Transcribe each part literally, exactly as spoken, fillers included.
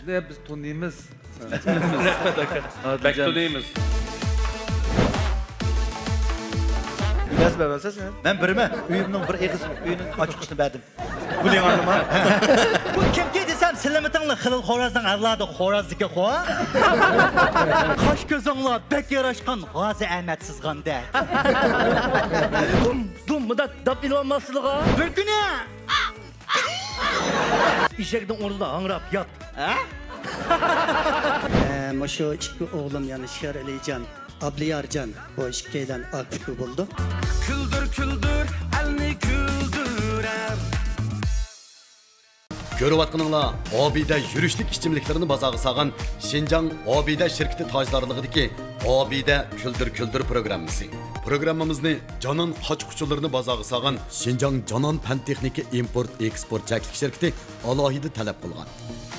دە بىز تونۇيمىز. رەھمەت، ئاكا. بەك تونۇيمىز. ئىجازە بەرمەمسەن سەن؟ مەن بېرىمەن. ئۆيۈمنىڭ بىر ئېغىز ئۆيىنىڭ ئاچقۇچىنى بەردىم. بۇنى ئاڭلىما. بۇ كىمكى دېسەم، سىلىمىتىڭلار خېلىل خورازنىڭ ئەۋلادى، خورازدىكى خو. قاش كۆزۈڭلار بەك ياراشقان، غازى ئەمەت سىزغاندەك. دۇم، دۇم، مۇنداق داپ ئېلىۋالماسلىغا. بىر كۈنى ئېشەكنىڭ ئورنىدا ھاڭراپ يات. ھە؟ ئە، مۇشۇ ئىككى ئوغلۇم، يەنى شىيار ئەلىجان، ئابلىيارجان، بۇ ئىككىيلەن ئاكا-ئۇكا بولىدۇ. كۈلدۈر، كۈلدۈر، ئەلنى كۈلدۈرەر. كۆرۈۋاتقىنىڭلار ئابىدە يۈرۈشلۈك ئىچىملىكلىرىنى بازارغا سالغان شىنجاڭ ئابىدە شىركىتى تاجدارلىقىدىكى ئابىدە كۈلدۈر كۈلدۈر پروگراممىسى. پروگراممىمىزنى جانان قاچا-قۇچىلىرىنى بازارغا سالغان شىنجاڭ جانان پەن تېخنىكا ئىمپورت ئېكسپورت چەكلىك شىركىتى ئالاھىدە تەلەپ قىلغان.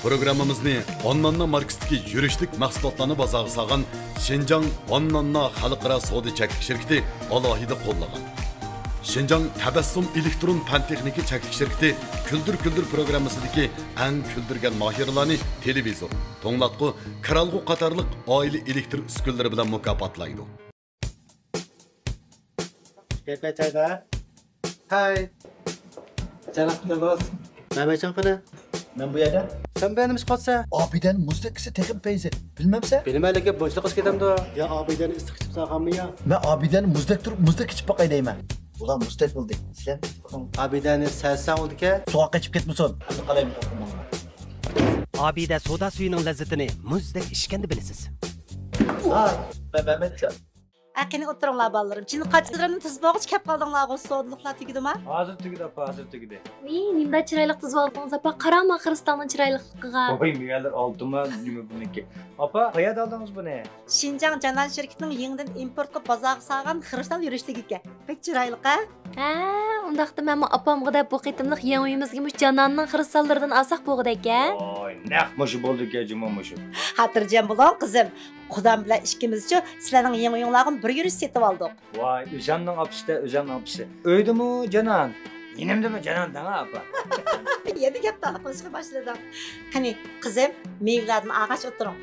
پروگراممىمىزنى ئانناننا ماركىسىدىكى يۈرۈشلۈك مەھسۇلاتلارنى بازارغا سالغان شىنجاڭ ئانناننا خەلقئارا سودا چەكلىك شىركىتى ئالاھىدە قوللىغان. شىنجاڭ تەبەسسۇم ئېلېكترون پەن تېخنىكا چەكلىك شىركىتى كۈلدۈر كۈلدۈر پروگراممىسىدىكى ئەڭ كۈلدۈرگەن ماھىرلارنى تېلېۋىزور، توڭلاتقۇ، كىرئالغۇ قاتارلىق ئائىلە ئېلېكتر ئۈسكۈنىلىرى بىلەن مۇكاپاتلايدۇ. كەپەچەيدە. ھەي. جاناب، نېمە بولسۇن؟ مەمەچان قېنى؟ مەن بۇ يەردە. سەن بۇ يەردە نېمە ئىش قىلىۋاتىسەن؟ ئابىدەنىڭ مۇزدەك ئىسى تېخىمۇ پەيزى. بىلمەمسەن؟ بىلمەيلىكىن، بۇنچىلىق ئىچىپ كېتەمدۇ؟ يا ئابىدەنىڭ ئىسسىق ئىچىپ سالغانمۇ يا؟ مەن ئابىدەنىڭ مۇزدەك تۇرۇپ، مۇزدەك ئىچىپ باقاي دەيمەن. ئۇلار مۇزدەك بولدى. سىلەر ئابىدەنى سەلسەڭ بولىدىكەن. سۇغا قېچىپ كەتمىسۇن. ئەمدى قارايمىز. ئابىدە سودا سۈيىنىڭ لەززىتىنى مۇزدەك ئىچكەندە بىلىسىز. ۋاي، مەمەتجان. ئە، قېنى ئولتۇرۇڭلار، بالىلىرىم. چىنە قاچىلىرىمنى تىزىپ بولغۇچە كەپ قالدىڭلارغۇ، سودىلىقلار تۈگىدىما؟ ھازىر تۈگىدى، ئاپا، ھازىر تۈگىدى. ۋىي، نېمىنداق چىرايلىق تىزىۋالدىڭىز، ئاپا؟ قاراڭ، خىرىستاننىڭ چىرايلىقلىقىغا. ۋاي، مېۋەلەر ئالدىما، نېمە بۇنىڭكى؟ ئاپا، قەيەردە ئالدىڭىز بۇنى؟ شىنجاڭ جانان شىركىتىنىڭ يېڭىدىن ئىمپورت قىلىپ بازارغا سالغان خىرىستال يۈرۈشلۈكى ئىكەن. بەك چىرايلىق، ھە؟ ھە، ئۇنداقتا مەنمۇ ئاپامغا دەپ بۇ قېتىملىق يېڭى ئۆيىمىزگە مۇشۇ جاناننىڭ خىرىستاللىرىدىن ئالساق بولغۇدەككەن. ۋاي، نەق مۇشۇ بولدىكەن جۇمۇ مۇشۇ. خاتىرجەم بولۇڭ، قىزىم. قۇدام بىلەن ئىككىمىزچۇ سىلەرنىڭ يېڭى ئۆيۈڭلارغىمۇ بىر يۈرۈش سېتىۋالدۇق. ۋاي، ئۆزەمنىڭ ئاپىسى-دە، ئۆزەمنىڭ ئاپىسى. ئۆيدىمۇ جانان؟ يېنىمدىمۇ جانان دەڭە، ئاپا. يەنە گەپ تالا قىلىشقا باشلىدىڭ. قېنى، قىزىم، مېۋىلەردىن ئالغاچ ئولتۇرۇڭ.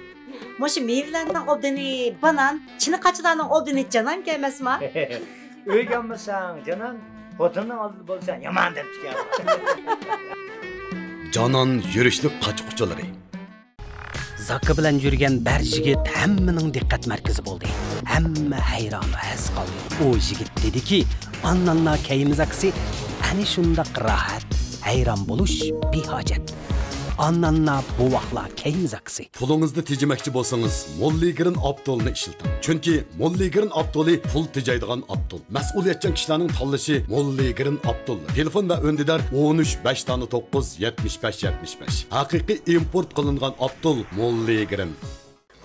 مۇشۇ مېۋىلەرنىڭ ئوبدىنى بانان، چىنە قاچىلارنىڭ ئوبدىنى جانانكەن ئەمەسما؟ ئۆيگە ئالمىساڭ جانان، خوتۇننىڭ ئالدىدا بولساڭ يامان دەپتىكەن. جانان يۈرۈشلۈك قاچا-قۇچىلىرى. زاكا بىلەن يۈرگەن بىر يىگىت ھەممىنىڭ دىققەت مەركىزى بولدى. ھەممە ھەيران ۋە ھەس قالدى. ئۇ يىگىت دېدىكى، ئانناننا كەيمە زاكىسى ئەنە شۇنداق راھەت، ھەيران بولۇش بىھاجەت. ئانناننا بوۋاقلار كەيمە زاكىسى. پۇلىڭىزنى تېجىمەكچى بولسىڭىز، موللىگرىن ئاپتولنى ئىشلىتىڭ. چۈنكى موللىگرىن ئاپتولى پۇل تېجەيدىغان ئاپتول. مەسئۇلىيەتچان كىشىلەرنىڭ تاللىشى موللىگرىن ئاپتول. تېلېفون ۋە ئۈندىدار: ئون ئۈچ، بەش دانە توققۇز، يەتمىش بەش، يەتمىش بەش. ھەقىقىي ئىمپورت قىلىنغان ئاپتول موللىگرىن.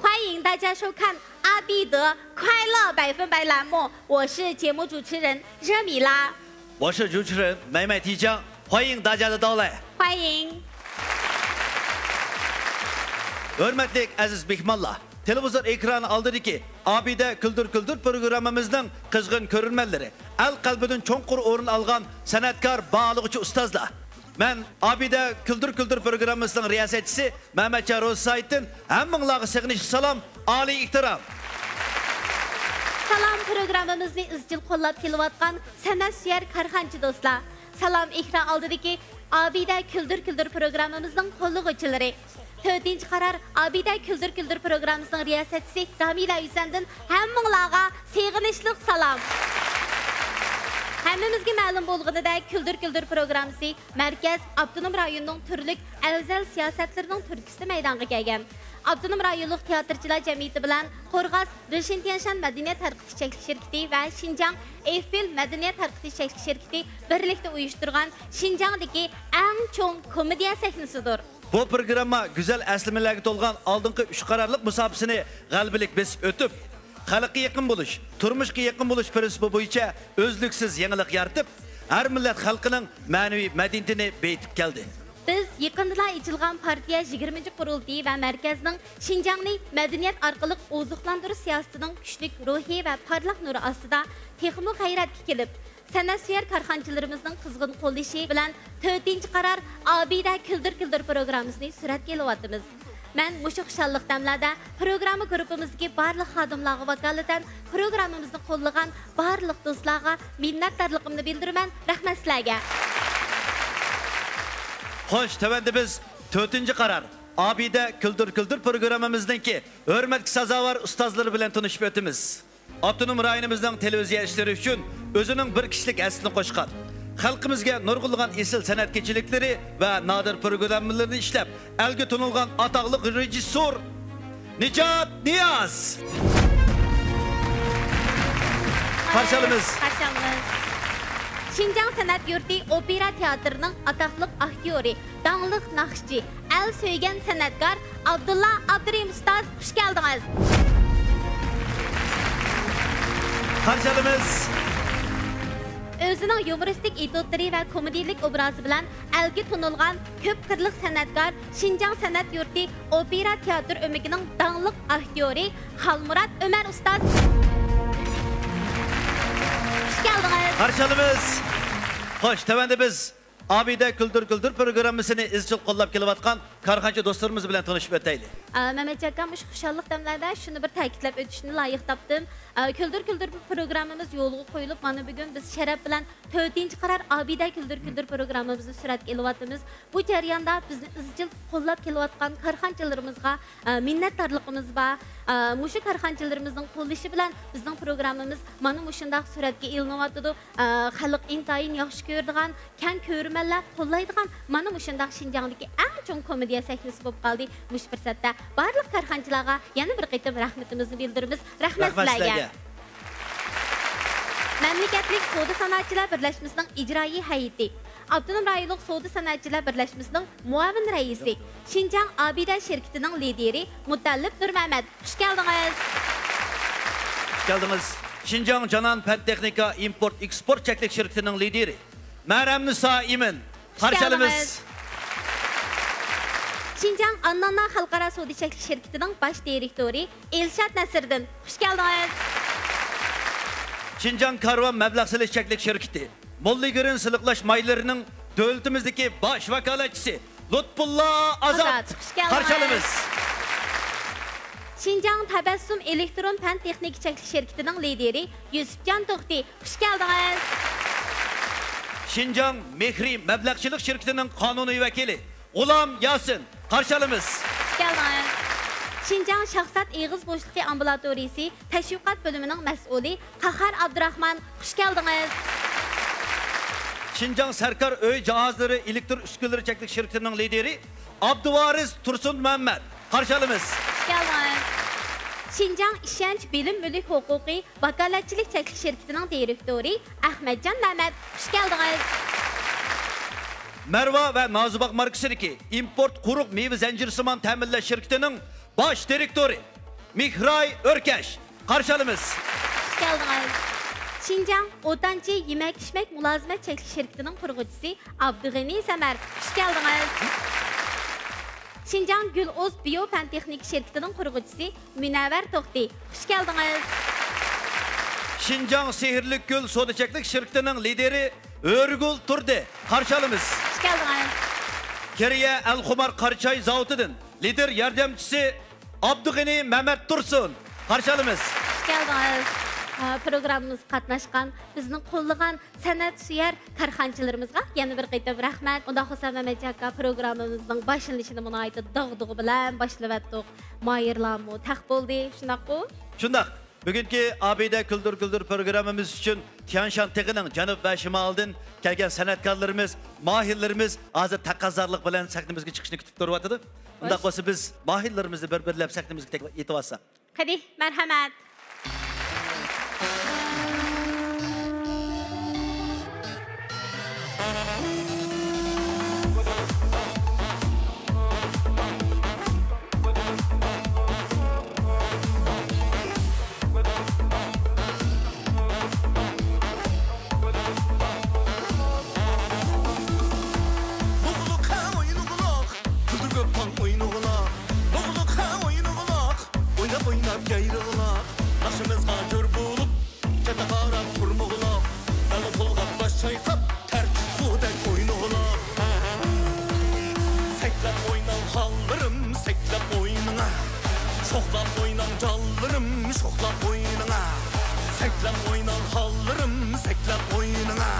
欢迎大家收看阿必得快乐百分百栏目，我是节目主持人热米拉。我是主持人美美提江，欢迎大家的到来。欢迎。 ھۆرمەتلىك ئەزىز مېھمانلار، تېلېۋىزور ئېكرانى ئالدىدىكى ئابىدە كۈلدۈر كۈلدۈر پروگراممىمىزنىڭ قىزغىن كۆرۈرمەنلىرى، ئەل قەلبىدىن چوڭقۇر ئورۇن ئالغان سەنئەتكار، بارلىغۇچى ئۇستازلار! مەن ئابىدە كۈلدۈر كۈلدۈر پروگراممىسىنىڭ رىياسەتچىسى مەمەتجان روزى سايىتتىن ھەممىڭلارغا سېغىنىشلىق سالام، ئالىي ئېھتىرام! سالام پروگراممىمىزنى ئىزچىل قوللاپ كېلىۋاتقان سەنئەتسۆيەر كارخانىچى دوستلار! سالام ئېكران ئالدىدىكى ئابىدە كۈلدۈر كۈلدۈر پروگراممىمىزنىڭ قوللىغۇچىلىرى! تۆتىنچى قارار ئابىدە كۈلدۈر كۈلدۈر پروگراممىسىنىڭ رىياسەتچىسى رامىلە ھۈسەندىن ھەممىڭلارغا سېغىنىشلىق سالام! ھەممىمىزگە مەلۇم بولغىنىدەك، كۈلدۈر كۈلدۈر پروگراممىسى مەركەز، ئاپتونوم رايوننىڭ تۈرلۈك ئەۋزەل سىياسەتلىرىنىڭ تۈرتكىسىدە مەيدانغا كەلگەن. ئاپتونوم رايونلۇق تىياتىرچىلار جەمئىيىتى بىلەن قورغاس رېشىن تيەنشان مەدەنىيەت تارقىتىش چەكلىك شىركىتى ۋە شىنجاڭ ئېففېل مەدەنىيەت تارقىتىش چەكلىك شىركىتى بىرلىكتە ئۇيۇشتۇرغان شىنجاڭدىكى ئەڭ چوڭ كومېدىيە سەھنىسىدۇر. بۇ پروگرامما گۈزەل ئەسلىمىلەرگە تولغان ئالدىنقى ئۈچ قارارلىق مۇساپىسىنى غەلىبىلىك بېسىپ ئۆتۈپ، خەلققە يېقىن بولۇش، تۇرمۇشقا يېقىن بولۇش پىرىنسىپى بويىچە ئۈزلۈكسىز يېڭىلىق يارىتىپ، ھەر مىللەت خەلقىنىڭ مەنىۋى مەدەنىيىتىنى بېيىتىپ كەلدى. بىز يېقىندىلا ئېچىلغان پارتىيە يىگىرمىنچى قۇرۇلتىيى ۋە مەركەزنىڭ شىنجاڭنى مەدەنىيەت ئارقىلىق ئوزۇقلاندۇرۇش سىياسىتىنىڭ كۈچلۈك روھى ۋە پارلاق نۇرى ئاستىدا تېخىمۇ غەيرەتكە كېلىپ، سەنئەتسۆيەر كارخانىچىلىرىمىزنىڭ قىزغىن قوللىشى بىلەن تۆتىنچى قارار ئابىدە كۈلدۈر كۈلدۈر پروگراممىسىنى سۈرەتكە ئېلىۋاتىمىز. مەن مۇشۇ خۇشاللىق دەملەردە پروگرامما گۇرۇپپىمىزدىكى بارلىق خادىملارغا ۋاكالىتەن پروگراممىمىزنى قوللىغان بارلىق دوستلارغا مىننەتدارلىقىمنى بىلدۈرىمەن. رەھمەت سىلەرگە. خوش، تۆۋەندە بىز تۆتىنچى قارار، ئابىدە كۈلدۈر كۈلدۈر پروگراممىمىزنىڭكى ھۆرمەتكە سازاۋەر ئۇستازلىرى بىلەن تونۇشۇپ ئۆتىمىز. ئاپتونوم رايونىمىزنىڭ تېلېۋىزىيە ئىشلىرى ئۈچۈن ئۆزىنىڭ بىر كىشىلىك ھەسسىسىنى قوشقان، خەلقىمىزگە نۇرغۇنلىغان ئېسىل سەنئەت كېچىلىكلىرى ۋە نادىر پروگراممىلىرىنى ئىشلەپ، ئەلگە تونۇلغان ئاتاقلىق رېژىسسور نىجات نىياز. قارشى ئالىمىز. قارشى ئالىمىز. شىنجاڭ سەنئەت يۇرتى ئوپېرا تىياتىرىنىڭ ئاتاقلىق ئاكتيورى، داڭلىق ناخشىچى، ئەل سۆيگەن سەنئەتكار ئابدۇللا ئابدۇرېھىم ئۇستاز، خۇش كەلدىڭىز! قارشى ئالىمىز. ئۆزىنىڭ يۇمۇرىستىك ئېتيۇدلىرى ۋە كومېدىيىلىك ئوبرازى بىلەن ئەلگە تونۇلغان كۆپ قىرلىق سەنئەتكار، شىنجاڭ سەنئەت يۇرتى ئوپېرا تىياتىر ئۆمىكىنىڭ داڭلىق ئاكتيورى خالمۇرات ئۆمەر ئۇستاز، خۇش كەلدىڭىز! قارشى ئالىمىز. خوش، تۆۋەندە بىز ئابىدە كۈلدۈر كۈلدۈر پروگراممىسىنى ئىزچىل قوللاپ كېلىۋاتقان كارخانىچى دوستلىرىمىز بىلەن تونۇشۇپ ئۆتەيلى. ئە، مەمەتجان ئاكا، مۇشۇ خۇشاللىق دەملەردە شۇنى بىر تەكىتلەپ ئۆتۈشنى لايىق تاپتىم. ئە، كۈلدۈر كۈلدۈر پروگراممىمىز يولغا قويۇلۇپ، مانا بۈگۈن بىز شەرەپ بىلەن تۆتىنچى قارار ئابىدە كۈلدۈر كۈلدۈر پروگراممىمىزنى سۈرەتكە ئېلىۋاتىمىز. بۇ جەرياندا بىزنى ئىزچىل قوللاپ كېلىۋاتقان كارخانىچىلىرىمىزغا، ئە، مىننەتدارلىقىمىز بار. ئە، مۇشۇ كارخانىچىلىرىمىزنىڭ قوللىشى بىلەن بىزنىڭ پروگراممىمىز مانا مۇشۇنداق سۈرەتكە ئېلىنىۋاتىدۇ. ئە، خەلق ئىنتايىن ياخشى كۆرىدىغان، كەڭ كۆرۈرمەنلەر قوللايدىغان مانا مۇشۇنداق شىنجاڭدىكى ئەڭ چوڭ كومېدىيە سەھنىسى بولۇپ قالدى. مۇشۇ پۇرسەتتە بارلىق كارخانىچىلارغا يەنە بىر قېتىم رەھمىتىمىزنى بىلدۈرىمىز. رەھمەت سىلەرگە. مەملىكەتلىك سودا سانائەتچىلەر بىرلەشمىسىنىڭ ئىجرائىي ھەيئىتى، ئاپتونوم رايونلۇق سودا سانائەتچىلەر بىرلەشمىسىنىڭ مۇئاۋىن رەئىسى، شىنجاڭ ئابىدە شىركىتىنىڭ لىدىرى مۇتەللىپ نۇرمەمەت، خۇش كەلدىڭىز! خۇش كەلدىڭىز! شىنجاڭ جانان پەن تېخنىكا ئىمپورت ئېكسپورت چەكلىك شىركىتىنىڭ لىدىرى مەرەمنىسا ئىمىن، خۇش قارشى ئالىمىز. كەلدىڭىز! شىنجاڭ ئاننانا خەلقئارا سودا چەكلىك شىركىتىنىڭ باش دىرېكتورى ئىلشات نەسىردىن، خۇش كەلدىڭىز! شىنجاڭ كارۋان مەبلەغ سېلىش چەكلىك شىركىتى موللىگرىن سىلىقلاش مايلىرىنىڭ دۆلىتىمىزدىكى باش ۋاكالەتچىسى لۇتپۇللا ئازات، ئازات، خۇش كەلدىڭىز. قارشى ئالىمىز. شىنجاڭ تەبەسسۇم ئېلېكترون پەن تېخنىكا چەكلىك شىركىتىنىڭ لىدىرى يۈسۈپجان توختى، خۇش كەلدىڭىز. شىنجاڭ مېھرى مەبلەغچىلىك شىركىتىنىڭ قانۇنىي ۋەكىلى غۇلام ياسىن، قارشى ئالىمىز. خۇش كەلدىڭىز. شىنجاڭ شاھزات ئېغىز بوشلۇقى ئامبۇلاتورىيىسى تەشۋىقات بۆلۈمىنىڭ مەسئۇلى قاھار ئابدۇراخمان، خۇش كەلدىڭىز. شىنجاڭ سەركار ئۆي جاھازلىرى ئېلېكتر ئۈسكۈنىلىرى چەكلىك شىركىتىنىڭ لىدىرى ئابدۇۋارىس تۇرسۇن مۇھەممەد، قارشى ئالىمىز. خۇش كەلدىڭىز. شىنجاڭ ئىشەنچ بىلىم مۈلۈك ھوقۇقى ۋاكالەتچىلىك چەكلىك شىركىتىنىڭ دىرېكتورى ئەخمەتجان مەمەت، خۇش كەلدىڭىز. مەرۋا ۋە نازۇباق ماركىسىدىكى ئىمپورت قۇرۇق مېۋە زەنجىرىسىمان تەمىنلەش شىركىتىنىڭ باش دىرېكتورى مېھراي ئۆركەش، قارشى ئالىمىز. خۇش كەلدىڭىز. شىنجاڭ ئوتانچى يېمەك-ئىچمەك مۇلازىمەت چەكلىك شىركىتىنىڭ قۇرغۇچىسى ئابدۇغېنى سەمەر، خۇش كەلدىڭىز. شىنجاڭ گۈل ئوز بىيو پەن تېخنىكا شىركىتىنىڭ قۇرغۇچىسى مۇنەۋۋەر توختى، خۇش كەلدىڭىز. شىنجاڭ سېھىرلىك گۈل سودا چەكلىك شىركىتىنىڭ لىدىرى ھۆرىگۈل تۇردى، قارشى ئالىمىز. خۇش كەلدىڭىز. كېرىيە ئەلخۇمار قارىچاي زاۋۇتىدىن لىدىر ياردەمچىسى ئابدۇغېنى مەمەت تۇرسۇن، قارشى ئالىمىز. خۇش كەلدىڭىز. ئا، پروگراممىمىزغا قاتناشقان، بىزنى قوللىغان سەنئەتسۆيەر كارخانىچىلىرىمىزغا يەنە بىر قېتىم رەھمەت. ئۇنداق بولسا، مەمەتجان ئاكا، پروگراممىمىزنىڭ باشلىنىشىنى بۇ ناھايىتى داغدۇغا بىلەن باشلىۋەتتۇق. ماھىرلارمۇ تەق بولدى، شۇنداققۇ؟ شۇنداق. بۈگۈنكى ئابىدە كۈلدۈر كۈلدۈر پروگراممىمىز ئۈچۈن تيەنشان تېغىنىڭ جەنۇب ۋە شىمالىدىن كەلگەن سەنئەتكارلىرىمىز، ماھىرلىرىمىز ھازىر تەقەززالىق بىلەن سەھنىمىزگە چىقىشنى كۈتۈپ تۇرۇۋاتىدۇ. ئۇنداق بولسا، بىز ماھىرلىرىمىزنى بىر-بىرلەپ سەھنىمىزگە تەكلىپ ئېتىۋالساق. قېنى، مەرھەمەت. نۇرلۇق ھە ئوينىغۇلۇق، كۈلدۈرگە پاڭ ئوينىغۇلۇق. نۇرلۇق ھە ئوينىغۇلۇق، ئويناپ ئويناپ يايرىغۇلۇق. ناخشىمىزغا جور بولۇپ، شوخلاپ ئويناڭ جانلىرىم، شوخلاپ ئوينىڭا. سەكلەپ ئويناڭ خانلىرىم، سەكلەپ ئوينىڭا.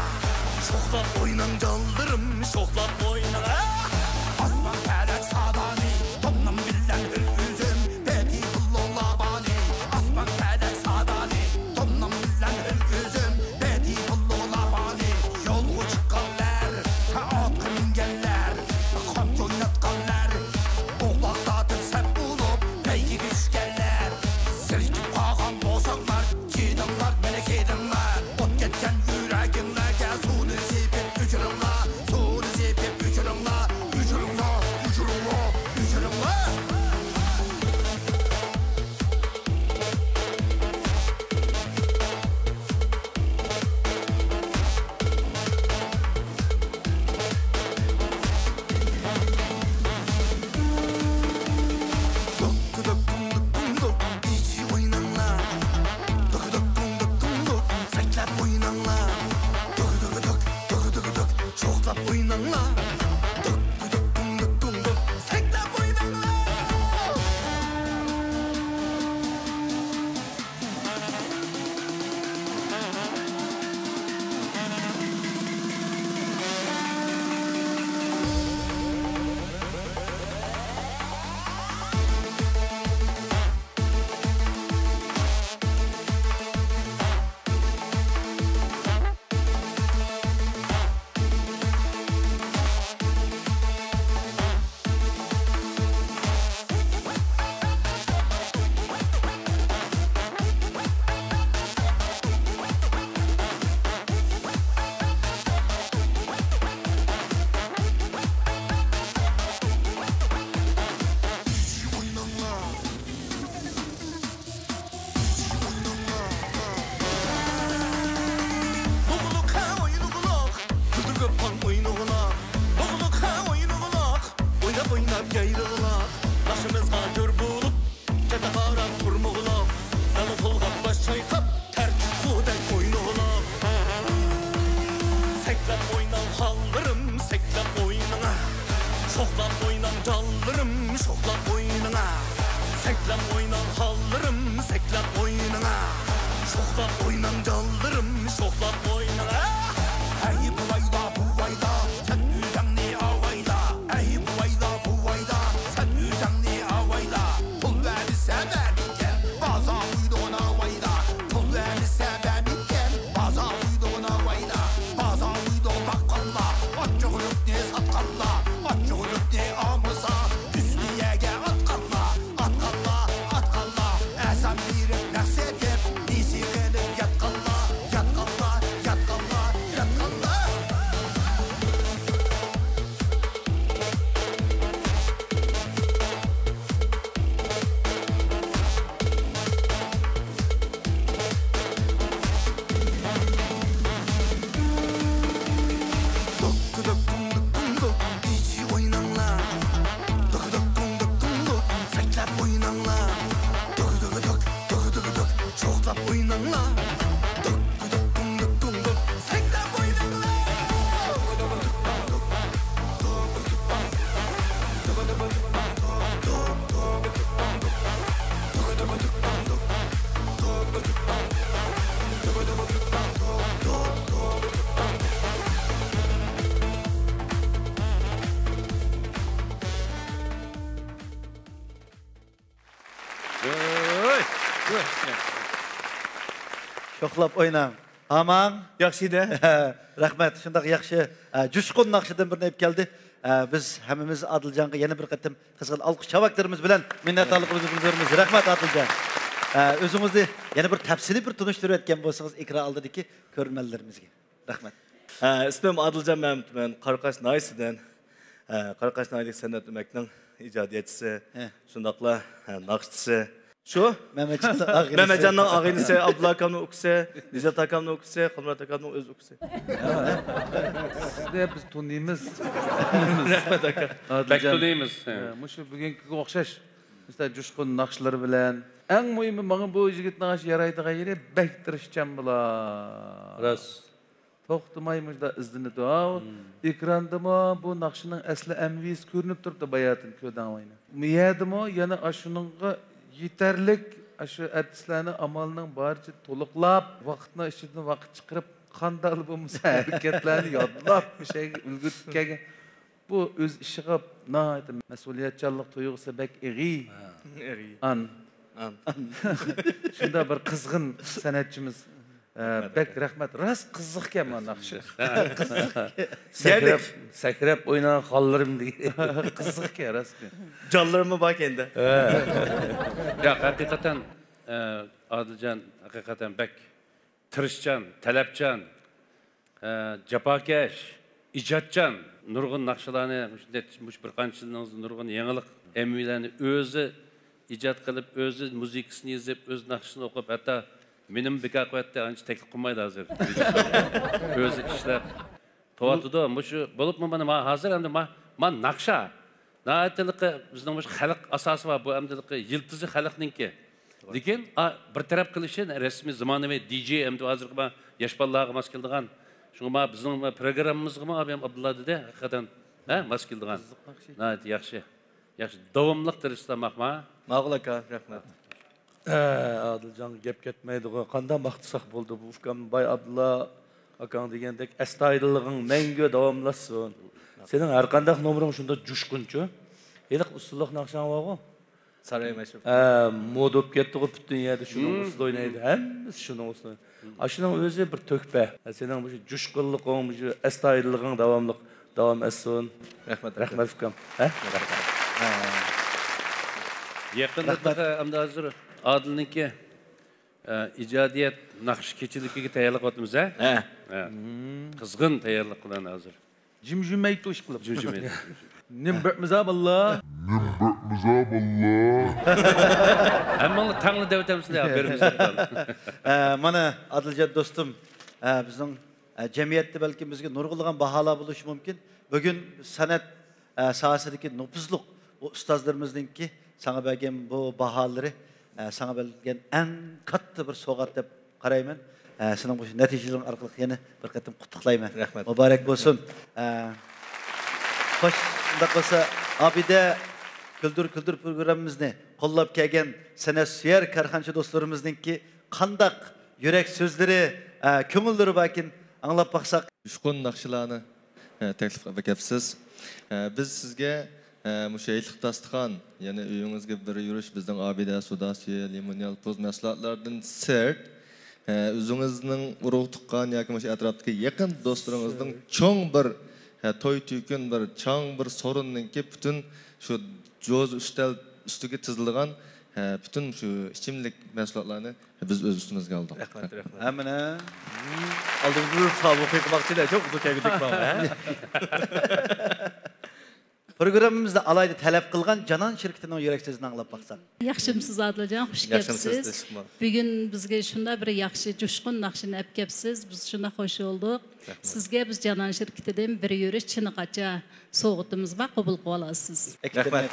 شوخلاپ ئويناڭ جانلىرىم، شوخلاپ ئوينىڭا. ئاسمان پەلەك سادانى، تومنام بىلەن ھۆل ئۆزۈم، بەدىي قىللۇڭلار بانى. ئاسمان پەلەك سادانى، تومنام بىلەن ھۆل ئۆزۈم، بەدىي قىللۇڭلار بانى. يولغا چىققانلار، ئاتقا مىنگەنلەر، قامچا ئويناتقانلار، ئوغلاق تارتىپ سەپ بولۇپ، بەيگىگە چۈشكەنلەر. سىركىپ قالغان بولساڭلار، كېلىڭلار، مانا كېلىڭلار. ئوت كەتكەن يۈرەكىڭلارگە سۇنى سېپىپ ئۆچۈرۈڭلار، سۇنى سېپىپ ئۆچۈرۈڭلار، ئۆچۈرۈڭلار، ئۆچۈرۈڭلار، ئۆچۈرۈڭلار. دۇك دۇك دۇڭ دۇك دۇڭ دۇك، دىجى ئويناڭلار. دۇك دۇك دۇڭ دۇك دۇڭ دۇك، سەكلەپ ئويناڭلار. دۇك دۇك دۇك، دۇك دۇك دۇك، شوخلاپ ئويناڭلار. دۇك دۇك دۇك دۇڭ دۇك دۇڭ دۇك، سەكلەپ ئويناڭلار. لۇغلۇق ھە ئوينىغۇلۇق، كۈلدۈرگە پاڭ ئوينىغۇلۇق. لۇغلۇق ھە ئوينىغۇلۇق، ئويناپ ئويناپ يايلىغۇلۇق. ناخشىمىزغا جور بولۇپ، چەتتە قاراپ تۇرمىغۇلۇق. دالا تولغاپ باش چايقاپ، تەر چۈشكۈدەك ئوينىغۇلۇق. سەكلەپ ئويناڭ خانلىرىم، سەكلەپ ئوينىڭا. شوخلاپ ئويناڭ جانلىرىم، شوخلاپ ئوينىڭا. سەكلەپ ئويناڭ خانلىرىم، سەكلەپ ئوينىڭا. شوخلاپ ئويناڭ جانلىرىم، شوخلاپ ئوينىڭا. ھەي بوۋايلا، بوۋايلا، سەن ئۆزۈڭنى ئاۋايلا. ھەي بوۋايلا، بوۋايلا، سەن ئۆزۈڭنى ئاۋايلا. پۇل بەرسە بەرمىكەن، بازار ئوينىغىنا ۋايلا. پۇل بەرسە بەرمىكەن، بازار ئوينىغىنا ۋايلا. بازار ئوينىغا باققانلار، ئاچچىقلىقنى ساتقانلار، ئاچچىقلىقنى ئالمىسا، ئۈستىگە ئاتقانلار، ئاتقانلار، ئاتقانلار. ئەسەم بېرىپ نەق سېتىپ، نېسى قىلىپ ياتقانلار، ياتقانلار، ياتقانلار، ياتقانلار. دۇك دۇك دۇڭ دۇك دۇڭ دۇك، دىجى ئويناڭلار. دۇك دۇك دۇڭ دۇك دۇڭ دۇك، سەكلەپ ئويناڭلار. دۇك دۇك دۇك، دۇك دۇك دۇك، شوخلاپ ئويناڭلار. دۇك دۇك دۇك دۇڭ دۇك دۇڭ دۇك، سەكلەپ ئويناڭلار. شوخلاپ ئويناڭ. ئاماڭ. ياخشى دە. رەھمەت. شۇنداق ياخشى، ئە، جۇشقۇن ناخشىدىن بىرنى ئېلىپ كەلدى. ئە، بىز ھەممىمىز ئادىلجانغا يەنە بىر قېتىم قىزغىن ئالقىش چاۋاكلىرىمىز بىلەن مىننەتدارلىقىمىزنى بىلدۈرىمىز. رەھمەت، ئادىلجان. ئە، ئۆزىڭىزنى يەنە بىر تەپسىلىي بىر تونۇشتۇرۇۋەتكەن بولسىڭىز ئېكران ئالدىدىكى كۆرۈرمەنلىرىمىزگە. رەھمەت. ھە، ئىسمىم ئادىلجان مەمەت، مەن قاراقاش ناھىيەسىدىن. ھە، قاراقاش ناھىيەلىك سەنئەت ئۆمەكنىڭ ئىجادىيەتچىسى، ھە، شۇنداقلا، ھە، ناخشىچىسى. شۇ؟ مەمەتجاننىڭ ئاغىنىسى. مەمەتجاننىڭ ئاغىنىسى، ئابدۇللا ئاكامنىڭ ئۇكىسى، نىجات ئاكامنىڭ ئۇكىسى، قۇمرات ئاكامنىڭ ئۆز ئۇكىسى. سىزنى بىز تونۇيمىز. رەھمەت، ئاكا. بەك تونۇيمىز. ھە، مۇشۇ بۈگۈنكىگە ئوخشاش، مىسال، جۇشقۇن ناخشىلىرى بىلەن. ئەڭ مۇھىمى، ماڭا بۇ يىگىتنىڭ ئاشۇ يارايدىغان يېرى، بەك تىرىشچان بۇلار. راست. توختىماي مۇشۇنداق ئىزدىنىدۇ. ھاۋ، مم. ئېكراندىمۇ بۇ ناخشىنىڭ ئەسلى ئەمەلىيىسى كۆرۈنۈپ تۇرۇپتۇ، باياتىن كۆردۈڭلارمۇ؟ بۇ يەردىمۇ يەنە ئاشۇنىڭغا يېتەرلىك ئاشۇ ئارتىسلارنى ئامالنىڭ بارىچە تولۇقلاپ، ۋاقىتنىڭ ئىچىدىن ۋاقىت چىقىرىپ، قانداقلا بولمىسا ھەرىكەتلەرنى يادلاپ، مۇشۇ يەرگە ئۈلگۈرتۈپ كەلگەن. بۇ ئۆز ئىشىغا ناھايىتى مەسئۇلىيەتچانلىق تۇيغۇسى بەك ئېغىر. ھە. ئېغىر. ئان. ئان. شۇنداق بىر قىزغىن سەنئەتچىمىز. ئە، بەك رەھمەت. راست قىزىقكەن مانا ناخشا. سەكرەپ، سەكرەپ ئوينىغان خانلىرىم دېگەن. قىزىقكەن راست. جانلىرىممۇ باركەن-دە. ھە. ياق، ھەقىقەتەن، ئە، ئادىلجان ھەقىقەتەن بەك تىرىشچان، تەلەپچان، ئە، جاپاكەش، ئىجادچان، نۇرغۇن ناخشىلارنى، مۇشۇ نەچچە، مۇشۇ بىر قانچە يىلنىڭ ئۆزىدە نۇرغۇن يېڭىلىق ئەمۋىلەرنى ئۆزى ئىجاد قىلىپ، ئۆزى مۇزىكىسىنى يېزىپ، ئۆزى ناخشىسىنى ئوقۇپ، ھەتتا مېنىمۇ بىكار قوياتتى، ئانچە تەكلىپ قىلمايدۇ ھازىر. ئۆزى ئىشلەپ توۋاتىدۇ. مۇشۇ بولۇپمۇ مانا، ما ھازىر ئەمدى ما، ما ناخشا. ناھايىتىلىقى بىزنىڭ مۇشۇ خەلق ئاساسى بار، بۇ ئەمدىلىقى يىلتىزى خەلقنىڭكى. لېكىن، ئا، بىر تەرەپ قىلىشى رەسمىي زامانىۋى دىجېي ئەمدى ھازىرقى ما ياش بالىلارغا ماس كېلىدىغان. شۇڭا ما بىزنىڭ پروگراممىمىزغىمۇ ئابىم ئابدۇللا دېدى، ھەقىقەتەن، ھە، ماس كېلىدىغان. ناھايىتى ياخشى. ياخشى. داۋاملىق تىرىشسا ماقما. ماقۇل ئاكا، رەھمەت. ھە، ئادىلجانغا گەپ كەتمەيدىغۇ. قانداق ماختىساق بولدى بۇ ئۇكام باي ئابدۇللا ئاكاڭ دېگەندەك ئەستايىدىللىقىڭ مەڭگۈ داۋاملاشسۇن. سېنىڭ ھەر قانداق نومۇرۇڭ شۇنداق جۇشقۇنچۇ. ھېلىقى ئۇسسۇللۇق ناخشاڭ بارغۇ. سارى مەشرەپ. ھە، مودا بولۇپ كەتتىغۇ پۈتۈن يەردە شۇنىڭ ئۈستىدە ئوينايدۇ. ھەممىسى شۇنىڭ ئۈستىدە. ئاشۇنىڭ ئۆزى بىر تۆھپە. سېنىڭ مۇشۇ جۇشقۇنلۇقۇڭ، مۇشۇ ئەستايىدىللىقىڭ داۋاملىق داۋام ئەتسۇن. رەھمەت، رەھمەت ئۇكام. ھە؟ يېقىندا رەھمەت. تېخى ئەمدى ھازىر ئادىلنىڭكى، ئە، ئىجادىيەت ناخشا كېچىلىكىگە تەييارلىق قىلىۋاتىمىز، ھە؟ ھە. ھە. قىزغىن تەييارلىق قىلىۋاتىمىز ھازىر. جىمجىمەيتۇ ئىشقىلىپ. جىمجىمەيتۇ. نېمە بەپمىزا باللا؟ نېمە بەپمىزا باللا؟ ھەممىڭلار تەڭلا دەۋېتەمسىلەر، يا، بىرىمىز. ئە، مانا، ئادىلجان دوستۇم، ئە، بىزنىڭ، ئە، جەمئىيەتتە بەلكىم بىزگە نۇرغۇنلىغان باھالار بولۇشى مۇمكىن. بۈگۈن سەنئەت، ئە، ساھەسىدىكى نوپۇزلۇق بۇ ئۇستازلىرىمىزنىڭكى ساڭا بەرگەن بۇ باھالىرى، ئە، ساڭا بەرگەن ئەڭ كاتتا بىر سوۋغات دەپ قارايمەن. ئە، سېنىڭ مۇشۇ نەتىجىلىرىڭ ئارقىلىق يەنە بىر قېتىم قۇتلۇقلايمەن. رەھمەت. مۇبارەك بولسۇن. ئە، خوش، شۇنداق بولسا، ئابىدە كۈلدۈر كۈلدۈر پروگراممىمىزنى قوللاپ كەلگەن سەنئەت سۆيەر كارخانىچى دوستلىرىمىزنىڭكى قانداق يۈرەك سۆزلىرى، ئە، كۆڭۈللىرى باركىن، ئاڭلاپ باقساق. جۇشقۇن ناخشىلارنى، ئە، تەكلىپ قىلىپ كەپسىز. ئە، بىز سىزگە، ئە، مۇشۇ ھېيتلىق داستىخان، يەنە ئۆيىڭىزگە بىر يۈرۈش بىزنىڭ ئابىدە سودا سۈيى، لىمون يالپۇز مەھسۇلاتلاردىن سىرت، ئە، ئۆزىڭىزنىڭ ئۇرۇق تۇغقان ياكى مۇشۇ ئەتراپتىكى يېقىن دوستلىرىڭىزنىڭ چوڭ بىر، ئە، توي تۈكۈن بىر چوڭ بىر سورۇننىڭكى پۈتۈن شۇ جوزا ئۈستەل ئۈستىگە تىزىلىدىغان، ئە، پۈتۈن شۇ ئىچىملىك مەھسۇلاتلارنى بىز ئۆز ئۈستىمىزگە ئالدۇق. رەھمەت، رەھمەت. ھەممىنى ئالدىمىزدا تۇرۇپ ساۋۇ قىلماقچىدە، چوق ئۇدۇل كەلگۈدەك ماڭا، ھە؟ پروگراممىمىزدا ئالاھىدە تەلەپ قىلغان جانان شىركىتىنىڭ يۈرەك سۆزىنى ئاڭلاپ باقساق. ياخشىمسىز ئادىلجان، خۇش كەپسىز. بۈگۈن بىزگە شۇنداق بىر ياخشى جۇشقۇن ناخشىنى ئەپ كەپسىز. بىز شۇنداق خوش بولدۇق. رەھمەت. سىزگە بىز جانان شىركىتىدىن بىر يۈرۈش چىنە قاچا سوۋغىتىمىز بار، قوبۇل قىلىۋالارسىز. رەھمەت.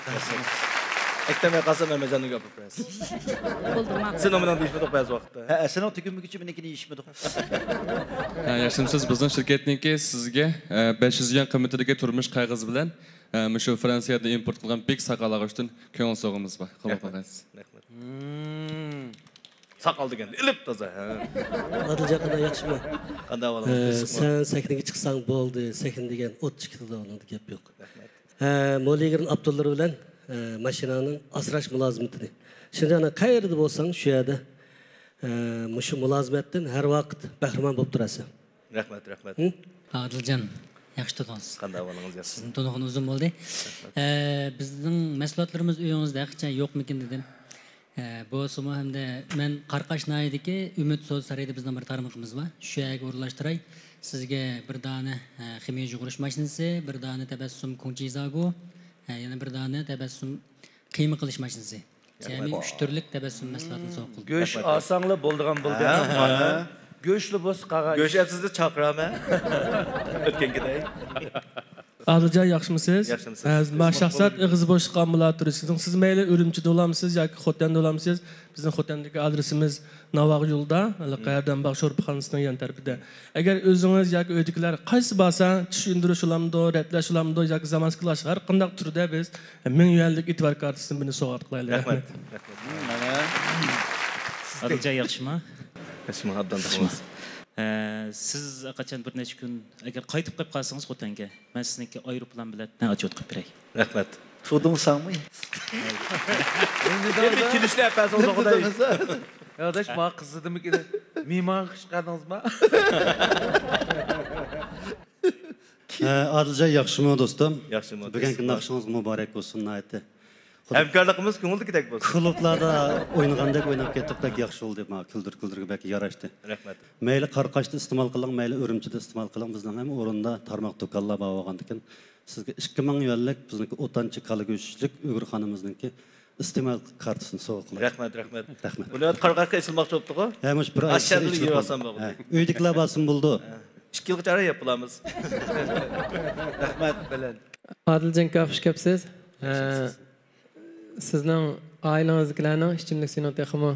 ئەكتەمەي قالسا مەمەجاننىڭ گېپى بىراز. بولدى، ماقۇل. سېنىڭ مېنىڭ دېيىشمىدۇق بەزى ۋاقىتتا. ھە، سېنىڭ تۈگۈنمىگۈچە مېنىڭكىنى يېيىشمىدۇق. ھە، ياخشىمسىز؟ بىزنىڭ شىركەتنىڭكى سىزگە، ئە، بەش يۈز يۈەن قىممىتىدىكى تۇرمۇش قەغىزى بىلەن، ئە، مۇشۇ فرانسىيەدىن ئىمپورت قىلغان بىك ساقال ئاغۇچتىن كۆڭۈل سوۋغىمىز بار. قوبۇل قىلغايسىز. رەھمەت. ساقال دېگەن ئېلىپ تازا، ھە. ئادىلجان، قانداق، ياخشىمۇ؟ قانداق ئەھۋالىڭىز؟ ئە، تىنچلىقمۇ؟ سەن سەھنىگە چىقساڭ بولدى، سەھنە دېگەن ئوت چىقىدۇ، ئۇنىڭدا گەپ يوق. رەھمەت. ئە، مولىگىرنىڭ ئاپتورلىرى بىلەن، ئە، ماشىنانىڭ ئاسراش مۇلازىمىتىنى. شىنجاڭنىڭ قەيەردە بولساڭ، شۇ يەردە، ئە، مۇشۇ مۇلازىمەتتىن ھەر ۋاقىت بەھرىمەن بولۇپ تۇراسەن. رەھمەت، رەھمەت. ھە؟ ئادىلجان، ياخشى تۇردىڭىز. قانداق ئەھۋالىڭىز، ياخشىمۇ؟ سىزنى تونۇغىنى ئۇزۇن بولدى. رەھمەت. ئە، بىزنىڭ مەھسۇلاتلىرىمىز ئۆيىڭىزدە ھەقىچە يوقمىكىن دېدىم. ئە، بولسىمۇ ھەمدە مەن قاراقاش ناھىيەدىكى ئۈمىد سودا سارىيىدا بىزنىڭ بىر تارمىقىمىز بار. شۇ يەرگە ئورۇنلاشتۇراي. سىزگە بىر دانە، ئە، خىمىيە يۇغۇرۇش ماشىنىسى، بىر دانە تەبەسسۇم كۇڭچىزاگۇ، ئە، يەنە بىر دانە تەبەسسۇم قىيما قىلىش ماشىنىسى. جەمئىي ئۈچ تۈرلۈك تەبەسسۇم مەھسۇلاتىنى سوۋغا قىلدىم. گۆش ئالساڭلا بولىدىغان بولدى. ھە، ھە. گۆشلا بولسا قالغان گۆش ئىش. ئەپسىزدە چاقىرامەن. ئۆتكەنكىدەك. ئادىلجان، ياخشىمۇسىز؟ ياخشىمۇسىز؟ ھە، مانا شاھزات ئېغىزى بوشلۇق ئامبۇلاتورىيىسىدىن. سىز مەيلى ئۈرۈمچىدە بولامسىز ياكى خوتەندە بولامسىز؟ بىزنىڭ خوتەندىكى ئادرېسىمىز ناۋاغ يولىدا، ھېلىقى ھەردەمباغ شورپىخانىسىنىڭ يان تەرىپىدە. ئەگەر ئۆزىڭىز ياكى ئۆيدىكىلەر قايسى بارسا، چىش يۇيۇندۇرۇش بولامدۇ، رەتلەش بولامدۇ ياكى زامانسكىلاشقا، ھەر قانداق تۈردە بىز مىڭ يۈەنلىك ئېتىبار كارتىسىدىن بىرنى سوۋغات قىلايلى. رەھمەت. رەھمەت. رەھمەت. مانا. ئادىلجان، ياخشىمۇ؟ ياخشىمۇ، ئابدان ياخشىمۇ؟ ئە، سىز قاچان بىر نەچچە كۈن، ئەگەر قايتىپ قېلىپ قالسىڭىز خوتەنگە، مەن سىزنىڭكى ئايروپىلان بىلەتنى ئاچىۋېتىپ بېرەي. رەھمەت. تۇدۇڭ ساڭمۇ؟ يەنە كېلىشتە ئەپەسىڭىز ئوقۇداي. يا ئاداش، ما قىزىدىمىكىن، مېھمانغا چىقاردىڭىزما؟ ئە، ئادىلجان، ياخشىمۇ دوستۇم؟ ياخشىمۇ، بۈگۈنكى ناخشىڭىز مۇبارەك بولسۇن، ناھايىتى. ھەمكارلىقىمىز كۆڭۈلدىكىدەك بولسۇن. كۇلۇبلاردا ئوينىغاندەك ئويناپ كەتتۇق، بەك ياخشى بولدى. مانا كۈلدۈر كۈلدۈرگە بەك ياراشتى. رەھمەت. مەيلى قاراقاشتا ئىستېمال قىلىڭ، مەيلى ئۈرۈمچىدە ئىستېمال قىلىڭ، بىزنىڭ ھەممە ئورۇندا تارماق دۇكانلار بار بولغاندىكىن، سىزگە ئىككى مىڭ يۈەنلىك بىزنىڭكى ئوتانچى كالا گۆشلۈك ئۇيغۇر خانىمىزنىڭكى ئىستېمال كارتىسىنى سوۋغا قىلىمىز. رەھمەت، رەھمەت. رەھمەت. بۇنى قارىغاچقا ئېچىلماقچى بوپتىغۇ. ھە، مۇشۇ بىر ئاي ئىچىدە ئېچىلىپ قالسا. ھە، ئۆيدىكىلەر بارسىمۇ بولىدۇ. ھە. ئىككى يىلغىچە ئاران يەپ بولىمىز. رەھمەت، بەلەن. ئادىلجان كاكا، خۇش كەپسىز. ھە، سىزنىڭ ئائىلىڭىزدىكىلەرنىڭ ئىچىملىك سۈيىنىڭ تېخىمۇ،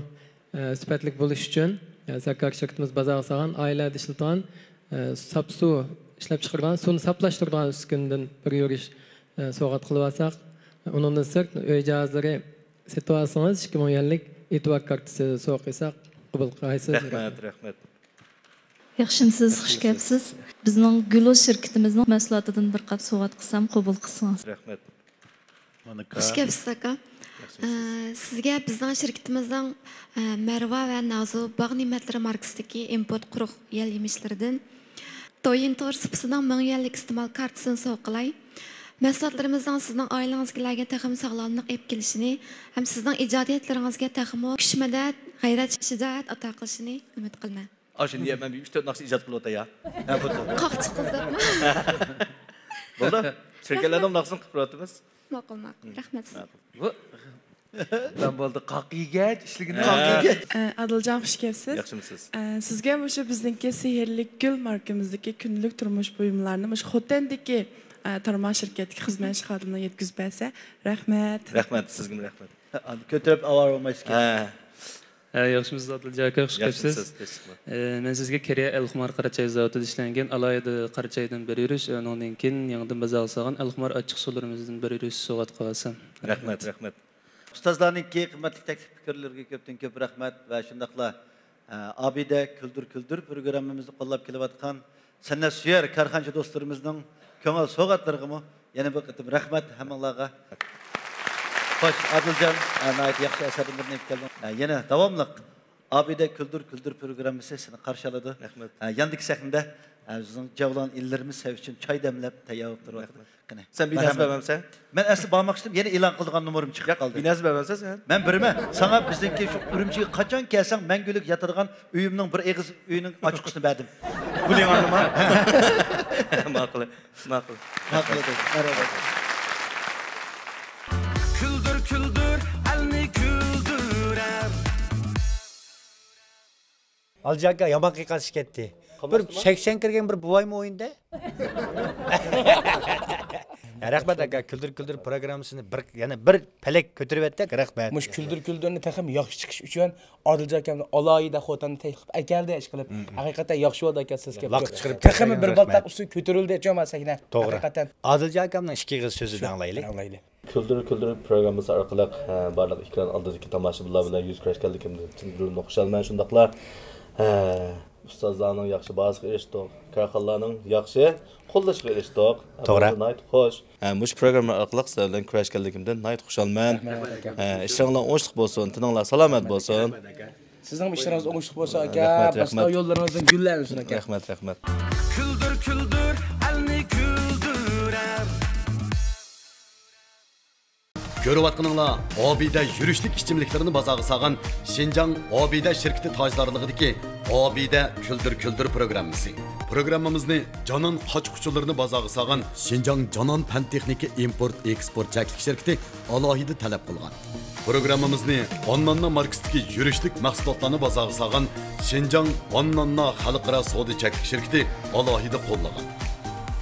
ئە، سۈپەتلىك بولۇشى ئۈچۈن، ئە، زاكاز شىركىتىمىز بازارغا سالغان ئائىلىلەردە ئىشلىتىدىغان، ئە، ساپ سۇ ئىشلەپچىقىرىدىغان، سۇنى ساپلاشتۇرىدىغان ئۈسكۈنىدىن بىر يۈرۈش، ئە، سوۋغات قىلىۋالساق، ئۇنىڭدىن سىرت ئۆي جاھازلىرى سېتىۋالسىڭىز، ئىككى مىڭ يۈەنلىك ئېتىبار كارتىسى سوۋغا قىلساق قوبۇل قىلىسىز؟ رەھمەت، رەھمەت. ياخشىمسىز، خۇش كەپسىز. بىزنىڭ گۈلۇ شىركىتىمىزنىڭ مەھسۇلاتىدىن بىر قاپ سوۋغات قىلسام قوبۇل قىلسىڭىز. رەھمەت. مانىكا. خۇش كەپسىز، ئاكا. ياخشىمسىز؟ ئە، سىزگە بىزنىڭ شىركىتىمىزنىڭ، ئە، مەرۋا ۋە نازۇ باغ نېمەتلىرى ماركىسىدىكى ئىمپورت قۇرۇق يەل يېمىشلىرىدىن تويىن تور سۇپىسىنىڭ مىڭ يۈەنلىك ئىستېمال كارتىسىنى سوۋغا قىلاي. مەھسۇلاتلىرىمىزنىڭ سىزنىڭ ئائىلىڭىزدىكىلەرگە تېخىمۇ ساغلاملىق ئېلىپ كېلىشىنى ھەم سىزنىڭ ئىجادىيەتلىرىڭىزگە تېخىمۇ كۈچ-مەدەت، غەيرەت، شىجائەت ئاتا قىلىشىنى ئۈمىد قىلىمەن. ئاشۇنى يەپ مەن بىر ئۈچ تۆت ناخشا ئىجاد قىلىۋاتاي يا. ھە، بولدى. قاقچىق قىزداقمۇ؟ بولدى. شىركەتلەرنىڭ ناخشىسىنى قىلىپ تۇرۇۋاتىمىز. ماقۇل، ماقۇل. رەھمەت سىزگە. ماقۇل. بۇ، مەن بولدى، قاق يېگەچ ئىشلىگىنى. ھە. قاق يېگەچ. ئە، ئادىلجان، خۇش كەپسىز. ياخشىمسىز؟ ئە، سىزگە مۇشۇ بىزنىڭكى سېھىرلىك گۈل ماركىمىزدىكى كۈندىلىك تۇرمۇش بۇيۇملارنى مۇشۇ خوتەندىكى، ئە، تارماق شىركەتتىكى خىزمەتچى خادىملار يەتكۈزۈپ بەرسە، رەھمەت. رەھمەت، سىزگىمۇ رەھمەت. ئانا كۆتۈرۈپ ئاۋارە بولمايسىكەن. ھە. ھە، ياخشىمۇسىز ئادىلجان ئاكا، خۇش كەپسىز. ياخشىمسىز، تىنچلىقمۇ؟ ئە، مەن سىزگە كېرىيە ئەلخۇمار قارىچاي زاۋۇتىدا ئىشلەنگەن ئالاھىدە قارىچايدىن بىر يۈرۈش، ئۇنىڭدىن كېيىن يېڭىدىن بازارغا سالغان ئەلخۇمار ئاچچىق سۇلىرىمىزدىن بىر يۈرۈش سوۋغات قىلىۋالسام. رەھمەت، رەھمەت. ئۇستازلارنىڭكى قىممەتلىك تەكلىپ پىكىرلىرىگە كۆپتىن كۆپ رەھمەت ۋە شۇنداقلا، ئە، ئابىدە كۈلدۈر كۈلدۈر پروگراممىمىزنى قوللاپ كېلىۋاتقان سەنئەت سۆيەر كارخانىچى دوستلىرىمىزنىڭ كۆڭۈل سوۋغاتلىرىغىمۇ يەنە بىر قېتىم رەھمەت ھەممىڭلارغا. خوش، ئادىلجان، ئە، ناھايىتى ياخشى ئەسەرلەرنى ئېلىپ كەلدىڭ. ئە، يەنە داۋاملىق ئابىدە كۈلدۈر كۈلدۈر پروگراممىسى سېنى قارشى ئالىدۇ. رەھمەت. ئە، ياندىكى سەھنىدە، ئە، بىزنىڭ جەۋلان ئىنىلىرىمىز سەن ئۈچۈن چاي دەملەپ تەييار بولۇپ تۇرۇۋاتىدۇ. رەھمەت. قېنى. سەن بىنەرسە بەرمەمسەن؟ مەن ئەسلى بارماقچى ئىدىم، يەنە ئېلان قىلىدىغان نومۇرۇم چىقىپ قالدى. بىنەرسە بەرمەمسەن سەن؟ مەن بېرىمەن. ساڭا بىزنىڭكى شۇ ئۈرۈمچىگە قاچان كەلسەڭ مەڭگۈلۈك ياتىدىغان ئۆيۈمنىڭ بىر ئېغىز ئۆيىنىڭ ئاچقۇچىسىنى بەردىم. پۇلىڭ ئاڭلىما. ماقۇل، ماقۇل. ماقۇل. مەرھابا. كۈلدۈر، كۈلدۈر، ئەلنى كۈلدۈرەر. ئالىجان ئاكا، يامان قىيقاسى كەتتى. بىر سەكسەن كىرگەن بىر بوۋايمۇ ئوينىدى. رەھمەت ئاكا، كۈلدۈر كۈلدۈر پروگراممىسىنى بىر، يەنە بىر پەلەك كۆتۈرۈۋەتتى. رەھمەت. مۇشۇ كۈلدۈر كۈلدۈرنى تېخىمۇ ياخشى چىقىش ئۈچۈن ئادىلجان ئاكامنى ئالاھىدە خوتەندىن تەكلىپ قىلىپ ئەكەلدى، ئىشقىلىپ. ھەقىقەتەن ياخشى بولدى ئاكا، سىز كەپ تېخىمۇ بىر بالتاق ئۈستىگە كۆتۈرۈلدى، چوما سەھنە. توغرا. ھەقىقەتەن. ئادىلجان ئاكامنىڭ ئىككى ئېغىز سۆزىنى ئاڭلايلى. ئاڭلايلى. كۈلدۈر كۈلدۈر پروگراممىسى ئارقىلىق، ھە، بارلىق ئېكران ئالدىدىكى تاماشىبىنلار بىلەن يۈز كۆرۈشكەنلىكىمدىن چىن دىلىمدىن خۇشالمەن. شۇنداقلا، ھە، ئۇستازلارنىڭ ياخشى باھاسىغا ئېرىشتۇق، كارخانىلارنىڭ ياخشى قوللىشىغا ئېرىشتۇق. توغرا. ناھايىتى خوش. ھە، مۇشۇ پروگرامما ئارقىلىق سىلەر بىلەن كۆرۈشكەنلىكىمدىن ناھايىتى خۇشالمەن. رەھمەت. ھە، ئىشلىرىڭلار ئوڭۇشلۇق بولسۇن، تېنىڭلار سالامەت بولسۇن. سىزنىڭ ئىشلىرىڭىز ئوڭۇشلۇق بولسۇن ئاكا. رەھمەت، رەھمەت. باشقا يوللىرىڭىزدىن گۈللەنسۇن ئاكا. رەھمەت، رەھمەت. كۈلدۈر كۈلدۈر ئەلنى كۈلدۈرەر. كۆرۈۋاتقىنىڭلار ئابىدە يۈرۈشلۈك ئىچىملىكلىرىنى بازارغا سالغان شىنجاڭ ئابىدە شىركىتى تاجدارلىقىدىكى ئابىدە كۈلدۈر كۈلدۈر پروگراممىسى. پروگراممىمىزنى جانان قاچا-قۇچىلىرىنى بازارغا سالغان شىنجاڭ جانان پەن تېخنىكا ئىمپورت ئېكسپورت چەكلىك شىركىتى ئالاھىدە تەلەپ قىلغان. پروگراممىمىزنى ئانناننا ماركىسىدىكى يۈرۈشلۈك مەھسۇلاتلارنى بازارغا سالغان شىنجاڭ ئانناننا خەلقئارا سودا چەكلىك شىركىتى ئالاھىدە قوللىغان.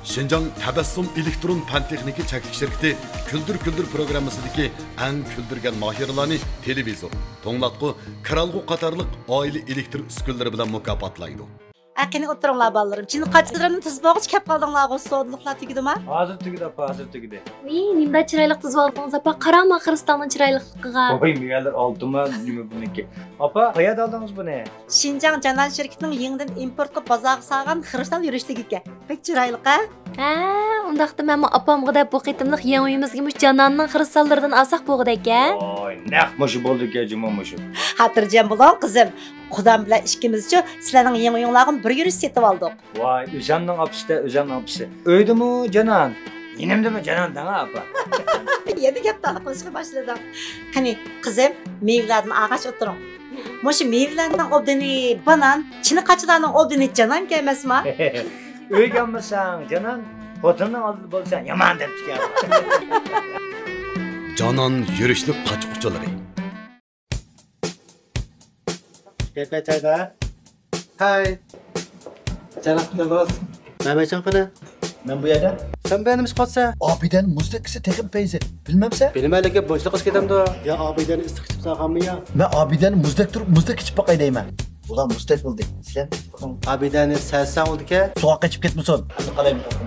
شىنجاڭ تەبەسسۇم ئېلېكترون پەن تېخنىكا چەكلىك شىركىتى كۈلدۈر كۈلدۈر پروگراممىسىدىكى ئەڭ كۈلدۈرگەن ماھىرىلارنى تېلېۋىزور، توڭلاتقۇ، كىرئالغۇ قاتارلىق ئائىلە ئېلېكتر ئۈسكۈنىلىرى بىلەن مۇكاپاتلايدۇ. ھە، قېنى ئولتۇرۇڭلار بالىلىرىم. چىنە قاچىلىرىمنى تىزىپ بولغۇچە كەپ قالدىڭلارغۇ، سودىلىقلار تۈگىدىما؟ ھازىر تۈگىدى ئاپا، ھازىر تۈگىدى. ۋىي، نېمىنداق چىرايلىق تىزىۋالدىڭىز ئاپا، قاراڭ خىرىستالنىڭ چىرايلىقلىقىغا. ۋاي، مېۋەلەر ئالتۇنما نېمە بۇنىڭكى. ئاپا، قەيەردە ئالدىڭىز بۇنى؟ شىنجاڭ جانان شىركىتىنىڭ يېڭىدىن ئىمپورت قىلىپ بازارغا سالغان خىرىستال يۈرۈشلۈكى ئىكەن. بەك چىرايلىق ھە؟ ھە، ئۇنداقتا مەنمۇ ئاپامغا دەپ بۇ قېتىملىق يېڭى ئۆيىمىزگە مۇشۇ جاناننىڭ خىرىستاللىرىدىن ئالساق بولغۇدەك ھە؟ ۋاي، نەق مۇشۇ بولدىكەن جۇمۇ مۇشۇ. خاتىرجەم بولۇڭ قىزىم، قۇدام بىلەن ئىككىمىزچۇ سىلەرنىڭ يېڭى ئۆيۈڭلارغىمۇ بىر يۈرۈش سېتىۋالدۇق. ۋاي، ئۆزەمنىڭ ئاپىسى-دە، ئۆزەمنىڭ ئاپىسى. ئۆيدىمۇ جانان، يېنىمدىمۇ جانان دەڭە ئاپا. يەنە گەپ تالا قىلىشقا باشلىدىڭ. قېنى، قىزىم، مېۋىلەردىن ئالغاچ ئولتۇرۇڭ. مۇشۇ مېۋىلەرنىڭ ئوبدىنى بانان، چىنە قاچىلارنىڭ ئوبدىنى جانانكەن ئەمەسما؟ ئۆيگە ئالمىساڭ جانان، خوتۇننىڭ ئالدىدا بولساڭ يامان دەپتىكەن. جانان يۈرۈشلۈك قاچا-قۇچىلىرى. كەپەتەيدە. ھەي. جاناب، نېمە بولسۇن؟ مەن مەيچاڭ قېنى؟ مەن بۇ يەردە. سەن بۇ يەردە نېمە ئىش قىلىۋاتىسەن؟ ئابىدەنىڭ مۇزدەك ئىشى تېخىمۇ پەيزى. بىلمەمسەن؟ بىلىمەن، لېكىن بوشلۇق ئىش كېتەمدۇ؟ يا ئابىدەنى ئىسسىق ئىچىپ ساغانمۇ يا؟ مەن ئابىدەنى مۇزدەك تۇرۇپ، مۇزدەك ئىچىپ باقاي دەيمەن. ئۇلار مۇزدەك بولدى. سىلەر ئابىدەنى سەلسەڭ بولدىكەن. سۇغا قېچىپ كەتمىسۇن. ئەمدى قالايمىقان.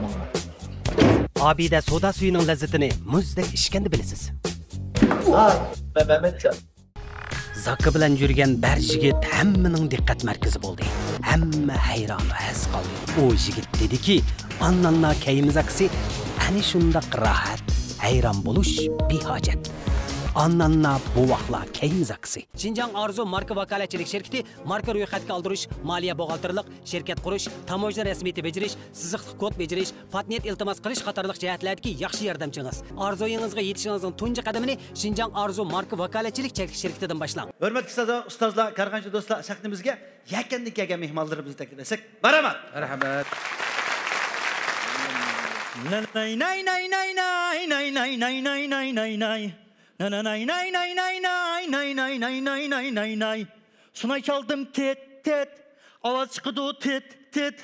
ئابىدە سودا سۈيىنىڭ لەززىتىنى مۇزدەك ئىچكەندە بىلىسىز. ۋاي، مەمەتجان. زاكا بىلەن يۈرگەن بىر يىگىت ھەممىنىڭ دىققەت مەركىزى بولدى. ھەممە ھەيران ۋە ھەس قالدى. ئۇ يىگىت دېدىكى، ئانناننا كەيمىز زاكىسى ئەنە شۇنداق راھەت، ھەيران بولۇش بىھاجەت. ئانناننا بوۋاقلار كەيمىز زاكىسى. شىنجاڭ ئارزۇ ماركا ۋاكالەتچىلىك شىركىتى ماركا رويخەتكە ئالدۇرۇش، مالىيە بوغالتىرلىق، شىركەت قۇرۇش، تاموژنا رەسمىيىتى بېجىرىش، سىزىقلىق كود بېجىرىش، پاتېنت ئىلتىماس قىلىش قاتارلىق جەھەتلەردىكى ياخشى ياردەمچىڭىز. ئارزۇيىڭىزغا يېتىشىڭىزنىڭ تۇنجى قەدىمىنى شىنجاڭ ئارزۇ ماركا ۋاكالەتچىلىك چەكلىك شىركىتىدىن باشلاڭ. ھۆرمەتلىك ئۇستازلار، ئۇستازلار، كارخانىچى دوستلار، سەھنىمىزگە يەكەندىن كەلگەن مېھمانلىرىمىزنى تەكلىپ ئەتسەك. مەرھەمەت. مەرھەمەت. ناي، ناي، ناي، ناي. ناي، ناي، ناي، ناي. سۇناي چالدىم تىت، تىت. ئاۋاز چىقىدۇ تىت، تىت.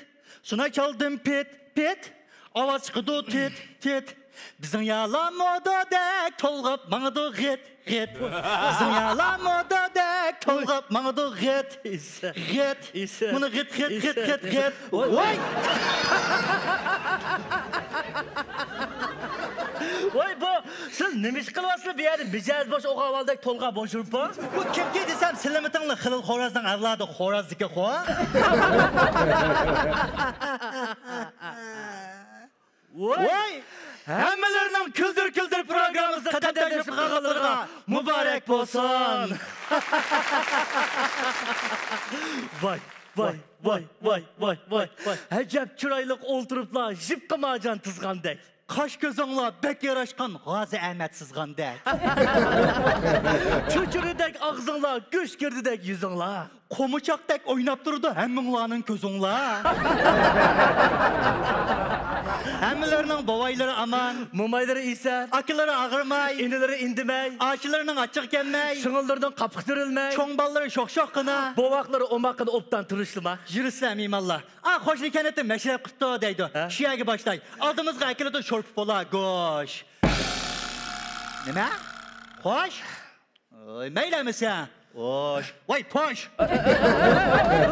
سۇناي چالدىم پىت، پىت. ئاۋاز چىقىدۇ تىت، تىت. بىزنىڭ يالار مودادەك تولغاپ ماڭىدۇ غىت، غىت. بىزنىڭ يالار مودادەك تولغاپ ماڭىدۇ غىت، غىت. مانا غىت، غىت، غىت، غىت، غىت. ۋاي. ۋاي، بۇ سىز نېمە ئىش قىلىۋاتىسىلەر بۇ يەردە؟ مىجەز بوش ئوغۇل ئەۋلادەك تولغا بوشۇرۇپ. بۇ كىمكى دېسەم، سىلىمىتىڭلار خېلىل خورازنىڭ ئەۋلادى، خورازدىكى خو. ۋاي! ھەممىلىرىنىڭ كۈلدۈر كۈلدۈر پروگراممىسىغا قەدەم تەشرىپ قىلغانلىرىغا مۇبارەك بولسۇن! ۋاي، ۋاي، ۋاي، ۋاي، ۋاي، ۋاي، ۋاي. ئەجەب چىرايلىق ئولتۇرۇپلا يىپقا مارجان تىزغاندەك. قاش كۆزۈڭلار بەك ياراشقان غازى ئەمەت سىزغاندەك. چۆچۈرىدەك ئاغزىڭلار، گۆش گىردىدەك يۈزۈڭلار. قومۇچاقتەك ئويناپ تۇرىدۇ ھەممىڭلارنىڭ كۆزۈڭلار. ھەممىلىرىنىڭ بوۋايلىرى ئامان. مومايلىرى ئېسەر. ئاكىلىرى ئاغرىماي. ئىنىلىرى ئىندىمەي. ئاشىلىرىنىڭ ئاچچىقى كەلمەي. سىڭىللىرىنىڭ قاپىقى تۈرۈلمەي. چوڭ بالىلىرى شوخ-شوخقىنا. بوۋاقلىرى ئوماققىنا ئوبدان تىرىشلىما. يۈرسىلە مېھمانلار. ئا، قوشنا كەنتتە مەشرەپ قىپتۇ دەيدۇ. ھە؟ شۇ يەرگە باشلاي. ئالدىمىزغا ئەكېلىدۇ شورپا پولا، گۆش. نېمە؟ خوش؟ ۋاي، مەيلى ئەمىسە. خوش. ۋاي، پوش.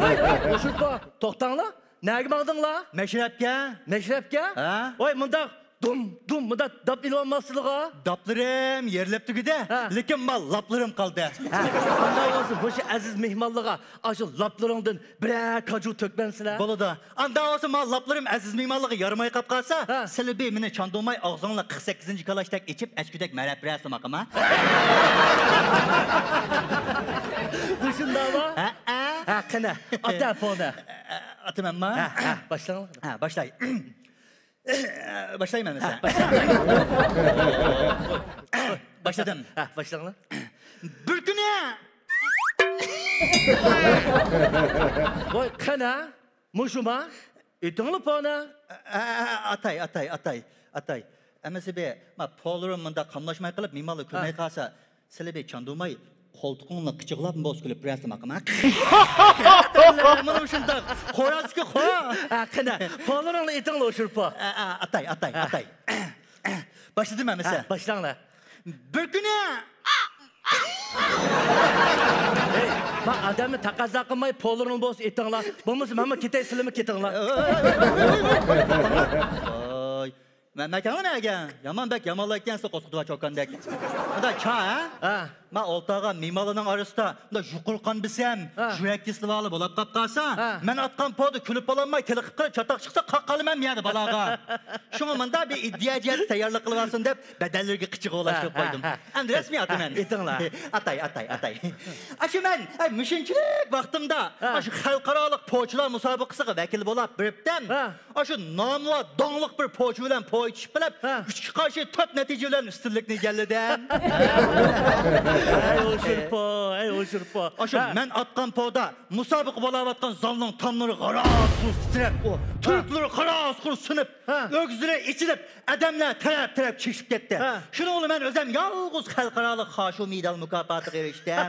ۋاي، مۇشۇرپا، توختاڭلار. نەگە ماڭدىڭلار؟ مەشرەپكە. مەشرەپكە؟ ھە؟ ۋاي، مۇنداق دۇم، دۇم، مۇنداق داپ ئېلىۋالماسلىغا. داپلىرىم يېرىلىپ تۈگىدى، ھە. لېكىن ما لاپلىرىم قالدى. ھە، ئانداق بولسا مۇشۇ ئەزىز مېھمانلارغا ئاشۇ لاپلىرىڭدىن بىرەر كاجۇ تۆكمەمسىلەر؟ بولىدۇ. ئاندا بولسا ما لاپلىرىم ئەزىز مېھمانلارغا يارىماي قاپ قالسا، ھە. سىلى بى مېنى چاندۇرماي ئاغزىڭلار قىرىق سەككىزىنچى كالاشتەك ئېچىپ ئەچكۈدەك مەرەپ بېرەرسىلە ماقىما. بۇ شۇنداقمۇ؟ ھە، ھە. ھە، قېنى، ئاتا پونى. ئاتىمەنما؟ ھە، ھە، باشلاڭلار. ھە، باشلاي. باشلايمەن مەسىلەن. ھە، باشلاڭ. باشلىدىم. ھە، باشلاڭلار. بىر كۈنى. ۋاي، قېنى؟ مۇشۇما؟ ئېتىڭلار پونا. ئاتاي، ئاتاي، ئاتاي، ئاتاي. ئەمەسە بى، ما پولىرىم مۇنداق قاملاشماي قېلىپ، مېھمانلار كۆرمەي قالسا، سىلى بى چاندۇرماي، قولتۇقۇڭنى قىچىغلاپ بوس كۈلۈپ بېرەرسىلە ماقىما. مانا مۇشۇنداق. خورازدىكى خو. ھە، قېنى، پولىرىڭلار ئېتىڭلار ئوشۇرۇپ. ئە، ئە، ئاتاي، ئاتاي، ھە. ئاتاي. باشلىدىم ھەممىسى. ھە، باشلاڭلار. بىر كۈنى. ھەي، ما ئادەمنى تەقەززا قىلماي، پولىرىڭ بولسا ئېتىڭلار. بولمىسا مەنمۇ كېتەي، سىلىمۇ كېتىڭلار. ۋاي. مەن مەكەڭلىمە ئەگەن. يامان بەك يامانلايكەنسىز قوسۇقتىۋا چوكاندەك. مۇندا چا، ھە؟ ھە. مەن ئولتۇرغان مېھمانلارنىڭ ئارىسىدا مۇندا يۇقىرى قان بېسىم، ھە. يۈرەك كېسىلى بارلار بولاپ قاپ قالسا، ھە. مەن ئاتقان پودا كۈلۈپ بولالماي تېلىقىپ قېلىپ چاتاق چىقسا قاق قالىمەن يەردە بالاغا. شۇڭا مۇندا بىر ئىدىيە جەھەتتە تەييارلىق قىلىۋالسۇن دەپ بەدەنلىرىگە قىچىغا ئولاشتۇرۇپ ھە، ھە، قويدۇم. ھە. ئەمدى رەسمىي ئاتىمەن. ئېتىڭلار. ئاتاي، ئاتاي، ئاتاي. ئاشۇ مەن، ئەي، مۇشۇنچىلىك ۋاقتىمدا ھە. ئاشۇ خەلقئارالىق پوچىلار مۇسابىقىسىغا ۋەكىل بولاپ بېرىپتىم. ھە. ئاشۇ نامى بار داڭلىق بىر پوچى بىلەن پوي چۈشۈپ قېلىپ، ھە. ئۈچكە قارشى تۆت نەتىجە بىلەن ئۈستۈنلۈكنى ئىگىلىدىم. ئەي ئوشۇرپا، ئەي ئوشۇرپا. ئاشۇ ھە. مەن ئاتقان پودا مۇسابىقە بولاۋاتقان زالنىڭ تاملىرى غاراز-غۇرۇز تىترەپ، ھە. تۈركلىرى غاراز-غۇرۇز سۇنۇپ، ھە. ئۆگزىلىرى ئېچىلىپ، ئادەملەر تەرەپ-تەرەپ چىشىپ كەتتى. ھە. شۇنىڭ بىلەن مەن ئۆزۈم يالغۇز خەلقئارالىق خاشۇ مېدال مۇكاپاتىغا ئېرىشتىم.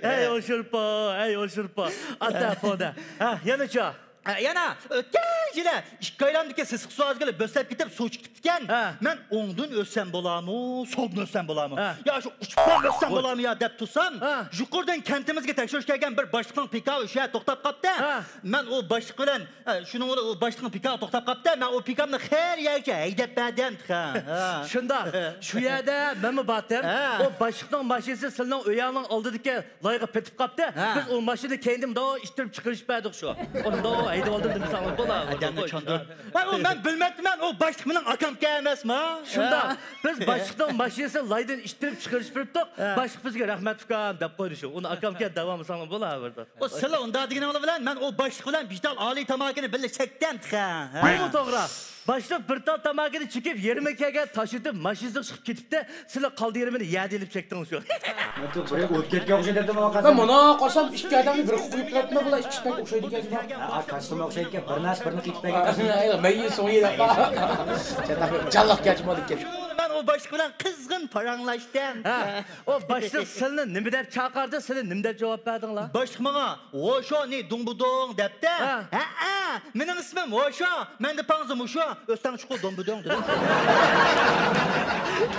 ئەي ئوشۇرپا، ئەي ئوشۇرپا. ئاتا پودا. ھە، يەنىچۇ؟ ئە، يەنە ئۆتكەن يىلى ئىككى ئايلامدىكى سېسىق سۇ ئازگىلى بۆسلەپ كېتىپ سۇ ئىچىپ كەتكەن. ھە. مەن ئوڭدىن ئۆتسەم بولامۇ، سولدىن ئۆتسەم بولامۇ؟ ھە. يا شۇ ئۇچۇپلا ئۆتسەم بولامۇ يا دەپ تۇرسام، ھە. يۇقىرىدىن كەنتىمىزگە تەكشۈرۈشكە كەلگەن بىر باشلىقنىڭ پىكاپى شۇ يەردە توختاپ قاپتۇ. ھە. مەن ئۇ باشلىق بىلەن، ئە، شۇنىڭ بىلەن ئۇ باشلىقنىڭ پىكاپى توختاپ قاپتۇ. مەن ئۇ پىكاپنى خېرى يەرگىچە ھەيدەپ بەردىم تېخى. ھە. شۇنداق. شۇ يەردە مەنمۇ بارتىم. ھە. ئۇ باشلىقنىڭ ماشىنىسى سىلىنىڭ ئۆيۈڭنىڭ ئالدىدىكى لايغا پېتىپ قاپتۇ. ھە. بىز ئۇ ماشىنىنى كەينىدىن مۇنداق ئىتتىرىپ چىقىرىشىپ بەردۇق شۇ. ئۇنى مۇنداق ھەيدىۋالدىم دېمىسەڭلار بولا. ئادەمنى چاندۇرۇپ. ھە، ئۇ مەن بىلمەپتىمەن، ئۇ باشلىق مېنىڭ ئاكامكەن ئەمەسمۇ؟ شۇنداق. ھە. بىز باشلىقنىڭ ماشىنىسىنى لايدىن ئىتتىرىپ چىقىرىشىپ بېرىپتۇق. ھە. باشلىق بىزگە رەھمەت ئۇكام دەپ قويدى شۇ. ئۇنى ئاكامكەن دەۋالمىساڭلار بولا بىردە. ئۇ سىلە ئۇنداق دېگىنىڭلار بىلەن مەن ئۇ باشلىق بىلەن بىر تال ئالىي تاماكىنى بىللە چەكتىم تېخى. ھە. بۇمۇ توغرا. باشلىق بىر تال تاماكىنى چېكىپ، يېرىمىكەگە تاشلىتىپ، ماشىنىسىغا چىقىپ كېتىپتۇ. سىلە قالدى يېرىمىنى يەدە ئېلىپ چەكتىڭ شۇ. بىرى ئوت كەتكەن ئوخشايدۇ دەپتۇ ماڭا قارىسام، ئىككى ئادەمنى بىر قويۇپ تۇرۇپتۇ، بۇلار ئىككىسى بەك ئوخشايدىكەن. ھە، كاستىمى ئوخشايدىكەن، بىر نەرسە بىرنى قېتىپ بەرگەن. مەيىن سوڭى دەپ. جانلىق كەچمىدىكەن. مەن ئۇ باشلىق بىلەن قىزغىن پاراڭلاشتىم. ھە، ئۇ باشلىق سىلىنى نېمە دەپ چاقىردى، سىلى نېمە دەپ جاۋاب بەردىڭلار؟ باشلىق ماڭا ۋوشو نى دۇڭبۇدۇڭ دەپتە. ھە. ھەئە، مېنىڭ ئىسمىم ۋوشو، مەندە پاڭزى مۇشۇ، ئۆستەڭ چوقۇ دۇڭبۇدۇڭ دېدىم.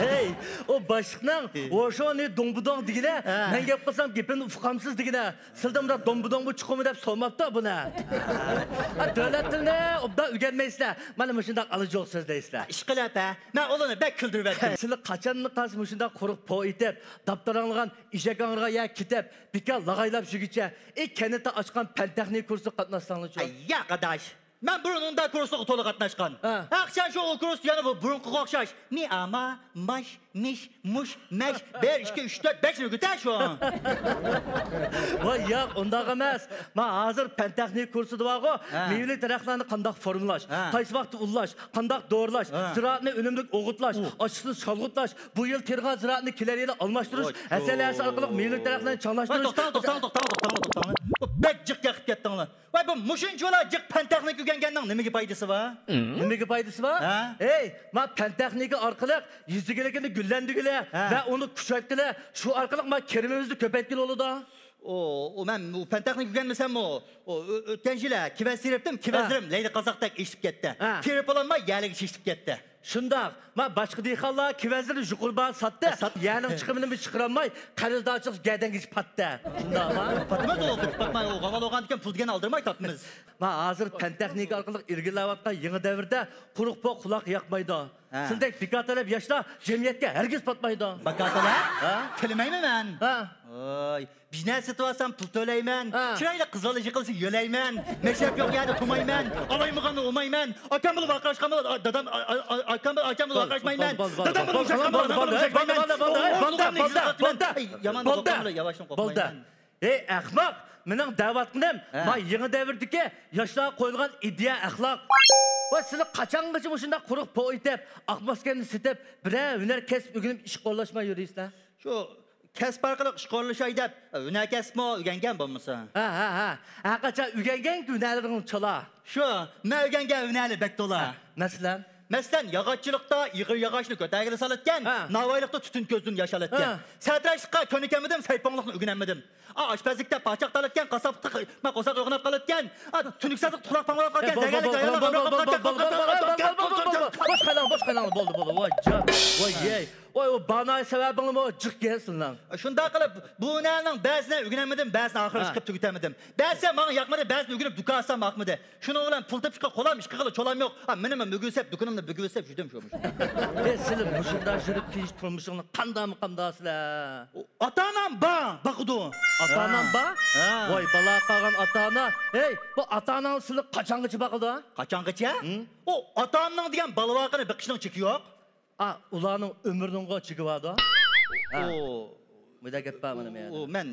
ھەي، ئۇ باشلىقنىڭ ھە. ۋوشو نى دۇڭبۇدۇڭ دېگىنى، ھە. مەن گەپ قىلسام گېپىنى ئۇقامسىز دېگىنى. سىلىدە مۇنداق دۇڭبۇدۇڭمۇ چوقۇممۇ دەپ سورىماپتۇ بۇنى. ھە، دۆلەت تىلىنى ئوبدان ئۆگەنمەيسىلەر. مانا مۇشۇنداق ئالا-جوق سۆزلەيسىلەر. ئىشقىلىپ، ھە، مەن ئۇلارنى بەك كۈلدۈرۈۋەتتىم. سىلى قاچانمۇ قالسا مۇشۇنداق قۇرۇق پو ئېتىپ، داپتاراڭلىغان ئېشەك ئاڭرىغان يەرگە كېتىپ، بىكار لاغايلاپ يۈرگۈچە، ئى كەنتتە ئاچقان پەن تېخنىكا كۇرسىغا قاتناشساڭلىچۇ؟ ئەي ياق ئاداش، مەن بۇرۇن ئۇنداق كۇرسلارغا تولا قاتناشقان. ھە. ھەقىچان شۇ ئۇ كۇرستا يەنە بۇ بۇرۇنقىغا ئوخشاش مىئاما، ماش، مىش، مۇش، مەش، بىر، ئىككى، ئۈچ، تۆت، بەشنى ئۆگىتە شۇ. ۋاي ياق، ئۇنداق ئەمەس. مەن ھازىر پەن تېخنىكا كۇرسىدا بارغۇ، ھە. مېۋىلىك دەرەخلەرنى قانداق فورمىلاش، ھە. قايسى ۋاقىتتا ئۇللاش، قانداق دورىلاش، ھە. زىرائەتنى ئۈنۈملۈك ئوغۇتلاش، ئۇ. ئاچچىقسىز شالغۇتلاش، بۇ يىل تېرىغان زىرائەتنى كېلەر يىلى ئالماشتۇرۇش، ۋاي، ھەسەل ھەسە ئارقىلىق مېۋىلىك دەرەخلەرنى چاڭلاشتۇرۇش. ۋاي، توختاڭ، توختاڭ، توختاڭ، توختاڭ، توختاڭ. بۇ بەك جىق گەپ قىلىپ كەتتىڭلار. ۋاي، بۇ مۇشۇنچىلا جىق پەن تېخنىكا ئۆگەنگەننىڭ نېمىگە پايدىسى بار؟ نېمىگە پايدىسى بار؟ ھە؟ ھەي، ما پەن تېخنىكا ئارقىلىق يېزا ئىگىلىكىنى گۈللەندۈرگىلى ھە. ۋە ئۇنى كۈچەيتكىلى، شۇ ئارقىلىق ما كىرىمىمىزنى كۆپەيتكىلى بولىدۇ. ئۇ، ئۇ مەن ئۇ پەن تېخنىكا ئۆگەنمىسەممۇ، ئۇ، ئۆ-، ئۆتكەن يىلى كېۋەز تېرىپتىم، كېۋەزلىرىم ھە. لەيلى قازاقتەك ئېشىپ كەتتى. ھە. تېرىپ بولالماي يەرلىككە شىشتىپ كەتتى. شۇنداق. ما باشقا دېھقانلار كېۋەزلىرىنى يۇقىرى باھا ساتتى. ھە، سات-، يەرنىڭ چىقىمىنىمۇ چىقىرالماي، قەرزدارچىلىق گەدەنگىچە پاتتى. شۇنداقما؟ پاتىمىز ئۇ، پاتماي، ئۇ غاۋا بولغاندىكىن پۇل دېگەننى ئالدىرماي تاپىمىز. ما ھازىر پەن تېخنىكا ئارقىلىق ئىلگىرىلەۋاتقان يېڭى دەۋردە قۇرۇق پو قۇلاق ياقمايدۇ. ھە. سىلدەك بىكار تەلەپ ياشلار جەمئىيەتكە ھەرگىز پاتمايدۇ. بىكار تەلەپ؟ ھە؟ تىلىمەيمەن مەن. ھە. ۋاي. بىر نەرسە سېتىۋالسام پۇل تۆلەيمەن. ھە. چىرايلىق قىز بالا يىقىلسا يۆلەيمەن. مەشرەپ يوق يەردە تۇمايمەن. ئالايمىغاننى ئۇمايمەن. ئاكام بىلەن ۋارقىراشقان بىلەن، دادام، ئا-، ئا-، ئا-، ئاكام بىلەن ئاچام بىلەن ۋارقىراشمايمەن. دادام بىلەن ئۇرۇشاشقان بىلەن ئانام بىلەن ئۇرۇشاشمايمەن. ئوغلۇمنى ئېگىز قىلىپ قىلىمەن. يامان بولدى. ياۋاشتىن قوپمايمەن. ھەي ئەخمەق، مېنىڭ دەۋاتقىنىم، ھە. ما يېڭى دەۋردىكى ياشلارغا قويۇلغان ئىدىيە ئەخلاق. ۋاي سىلى قاچانغىچە مۇشۇنداق قۇرۇق پو ئېتىپ، ئاق ماسكامنى سېتىپ، بىرەر ھۈنەر كەسىپ ئۆگىنىپ ئىشقا ئورۇنلاشماي يۈرىسىلەر؟ شۇ كەسىپ ئارقىلىق ئىشقا ئورۇنلىشاي دەپ، ھۈنەر كەسىپمۇ ئۆگەنگەن بولمىسا؟ ھە، ھە، ھە. ھەر قاچان ئۆگەنگەنكى ھۈنەرلىرىڭنى چالا. شۇ، مەن ئۆگەنگەن ھۈنەرلەر بەك تولا. ھە، مەسىلەن؟ مەسىلەن، ياغاچچىلىقتا ئېغىر ياغاچنى كۆتەرگىلى سالاتكەن، ھە. ناۋايلىقتا تۈتۈن كۆزدىن ياشالاتكەن. ھە. سەتراچلىققا كۆنۈكەلمىدىم، سەيپوڭلۇقنى ئۆگىنەلمىدىم. ئا، ئاشپەزلىكتە پاچاق تالاتكەن، قاسساپلىقتا ما قورساق ئويغىنىپ قالاتكەن. ئا، تۈنۈكسازلىق تۇخلاق پاڭلاپ قالاتكەن، زەگەرلىك ئاياللار بوش قايلاڭ، بوش قايلاڭ، بولدى، بولدى، بولدى، ۋاي جان، ۋاي يەي. ۋاي، ئۇ باناي سەۋەبىڭلىمۇ جىق يەسىلەڭ. شۇنداق قىلىپ، بۇ نەنىڭ بەزىنى ئۆگىنەلمىدىم، بەزىنى ئاخىرى چىقىپ تۈگىتەلمىدىم. بەزىسى ماڭا ياقمىدى، بەزىنى ئۆگىنىپ دۇكان ئاچسام ئاقمىدى. شۇنىڭ بىلەن پۇل تېپىشقا قولام، ئىشقا قىلغىلى چولام يوق. ھا، مېنىمۇ مۈگۈزسەپ، دۇكىنىمنى بۈگۈزسەپ يۈردۈم شۇ مۇشۇ. ئەي، سىلى مۇشۇنداق يۈرۈپ كېلىش تۇرمۇشۇڭنى قانداقمۇ قامداۋاتىسىلەر؟ ئاتا-ئانام بار، باقىدۇ. ئاتا-ئانام ھە. بار؟ ھە. ۋاي، بالا قالغان ئاتا-ئانا. ھەي، بۇ ئاتا-ئاناڭ سىلى قاچانغىچە باقىدۇ؟ قاچانغىچە؟ ھىم؟ ئۇ ئاتا-ئانىنىڭ دېگەن بالا بارقىنى بېقىشنىڭ چېكى يوق. ئا، ئۇلارنىڭ ئۆمرىنىڭغۇ چېكى باردا؟ ھە. ئۇ، مۇنداق گەپ بار مانا مەن. ئۇ، مەن،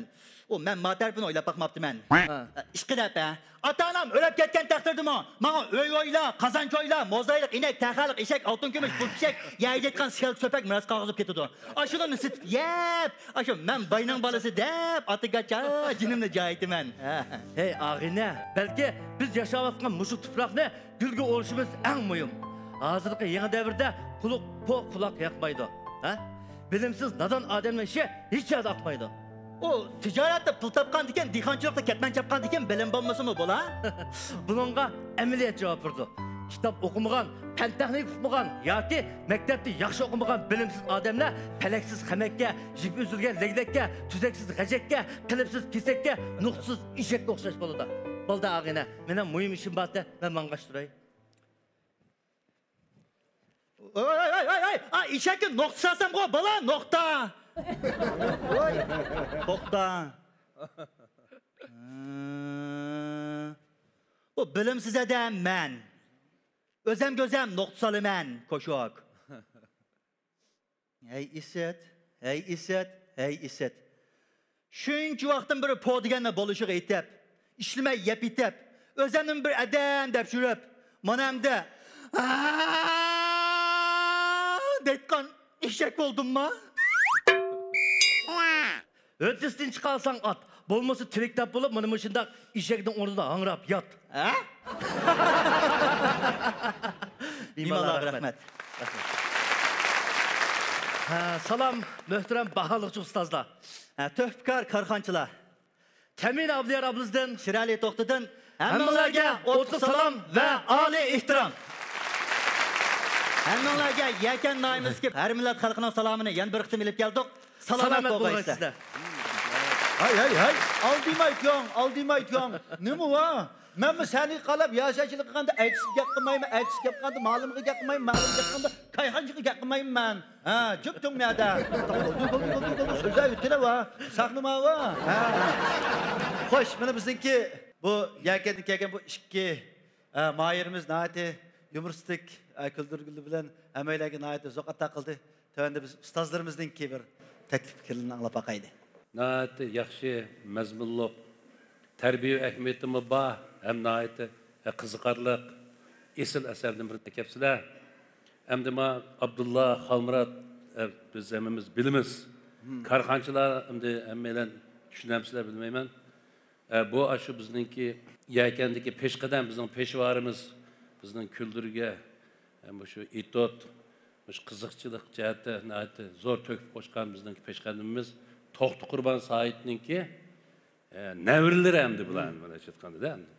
ئۇ، مەن ما تەرىپىنى ئويلاپ باقماپتىمەن. ھە. ئىشقىلىپ، ھە. ئاتا-ئانام ئۆلۈپ كەتكەن تەقدىردىمۇ ماڭا ئۆي ئويلا، قازانچا ئويلا، موزايلىق، ئىنەك، تەخەلىق، ئېشەك، ئالتۇن كۈمۈش، پۇل پىشەك، يەيدىغان سېلىق سۆپەك مىراس قالغۇزۇپ كېتىدۇ. ئاشۇلارنى سېتىپ يەپ، ئاشۇ مەن باينىڭ بالىسى دەپ ئاتىگاچا جېنىمنى جايىتىمەن. ھە. ھەي ئاغىنە، بەلكى بىز ياشاۋاتقان مۇشۇ تۇپراقنى گۈلگە ئورىشىمىز ئەڭ مۇھىم. ھازىرقى يېڭى دەۋردە قۇلۇق پوق قۇلاق ياقمايدۇ. ھە؟ بىلىمسىز، نادان ئادەمنىڭ ئىشى ھېچ يەردە ئاقمايدۇ. ئۇ تىجارەتتە پۇل تاپقاندىكىن، دېھقانچىلىقتا كەتمەن چاپقاندىكىن بىلىم بولمىسىمۇ بولا؟ بۇنىڭغا ئەمەلىيەت جاۋاب بېرىدۇ. كىتاب ئوقۇمىغان، پەن-تېخنىكا ئوقۇمىغان ياكى مەكتەپتە ياخشى ئوقۇمىغان بىلىمسىز ئادەملەر پەلەكسىز خەمەككە، يىپى ئۈزۈلگەن لەگلەككە، تۈزەكسىز غەجەككە، قېلىپسىز كېسەككە، نۇقتىسىز ئېشەككە ئوخشاش بولىدۇ. بولدى ئاغىنە، مېنىڭ مۇھىم ئىشىم بار-دە، مەن ماڭغاچ تۇراي. ۋاي، ۋاي، ۋاي، ۋاي، ۋاي! ئا، ئېشەككە نۇقتا سالسامغۇ، بالا، نۇقتا! ۋاي، توختا. ھە. ئۇ بىلىمسىز ئادەم مەن. ئۆزەم گۆزەم نۇقتا سالىمەن، كوشوك. ھەي ئىسىت، ھەي ئىسىت، ھەي ئىسىت. شۇنچە ۋاقىتتىن بېرى پو دېگەننى بولۇشىغا ئېيتىپ، ئىشلىمەي يەپ يېتىپ، ئۆزەمنىمۇ بىر ئادەم دەپ يۈرۈپ، مانا ئەمدى «ھا» دەيدىغان ئېشەك بولدۇمما؟ ھۆددىسىدىن چىقالساڭ ئات، بولمىسا تىرىك تاپ بولۇپ، مانا مۇشۇنداق ئېشەكنىڭ ئورنىدا ھاڭراپ يات. ھە؟ بىماللارغا رەھمەت. ھە، سالام، مۆھتەرەم باھالىقچى ئۇستازلار. ھە، تۆھپىكار كارخانىچىلار. تەمىنە ئابلىيار ئابلىزدىن. شىرئەلى توختىدىن. ھەممىڭلارگە ئوتلۇق سالام ۋە ئالىي ئېھتىرام. ھەممىڭلارگە يەكەن ناھىيەمىزدىكى ھەر مىللەت خەلقىنىڭ سالامىنى يەنە بىر قېتىم ئېلىپ كەلدۇق. سالامەت بولغايسىلەر. ھەي، ھەي، ھەي، ئالدىماي تۇياڭ، ئالدىماي تۇياڭ. نېمە ۋا؟ مەنمۇ سەھنىگە قاراپ ياشاشلىق قىلغاندا ئەكسىگە گەپ قىلمايمەن، ئەكسىگە گەپ قىلغاندا مالىمغا گەپ قىلمايمەن، مالىمغا گەپ قىلغاندا كايخانىچىغا گەپ قىلمايمەن مەن. ھە، جۈپ تۇڭ مەدە. بولدى، بولدى، بولدى، بولدى، سۆزلەپ ئۆتكىلە ۋا. ساخنىما ۋا. ھە. خوش، مانا بىزنىڭكى بۇ يەكەندىن كەلگەن بۇ ئىككى، ھە، ماھىرىمىز ناھايىتى يۇمۇرىستىك، ھە، كۈلدۈرگۈلى بىلەن ھەممەيلەرگە ناھايىتى زوق ئاتا قىلدى. تۆۋەندە بىز ئۇستازلىرىمىزنىڭكى بىر تەكلىپ پىكىرلىرىنى ئاڭلاپ باقايلى. ناھايىتى ياخشى، مەزمۇنلۇق، تەربىيە ئەھمىيىتىمۇ بار ھەم ناھايىتى قىزىقارلىق، ئېسىل ئەسەرلەرنى بىر ئەكەپسىلەر. ئەمدى ما ئابدۇللا، خالمۇرات، ئە، بىز ھەممىمىز بىلىمىز. كارخانىچىلار ئەمدى ھەممەيلەن چۈشىنەمسىلەر بىلمەيمەن. ئە، بۇ ئاشۇ بىزنىڭكى يەكەندىكى پېشقەدەم، بىزنىڭ پېشۋارىمىز، بىزنىڭ كۈلدۈرگە، ئە، مۇشۇ ئېتوت، مۇشۇ قىزىقچىلىق جەھەتتە ناھايىتى زور تۆھپە قوشقان بىزنىڭكى پېشقەدىمىمىز توختى قۇربان سايىتنىڭكى، ئە، نەۋرىلىرى ئەمدى بۇلار، مانا ئېيتقاندا ئەمدى.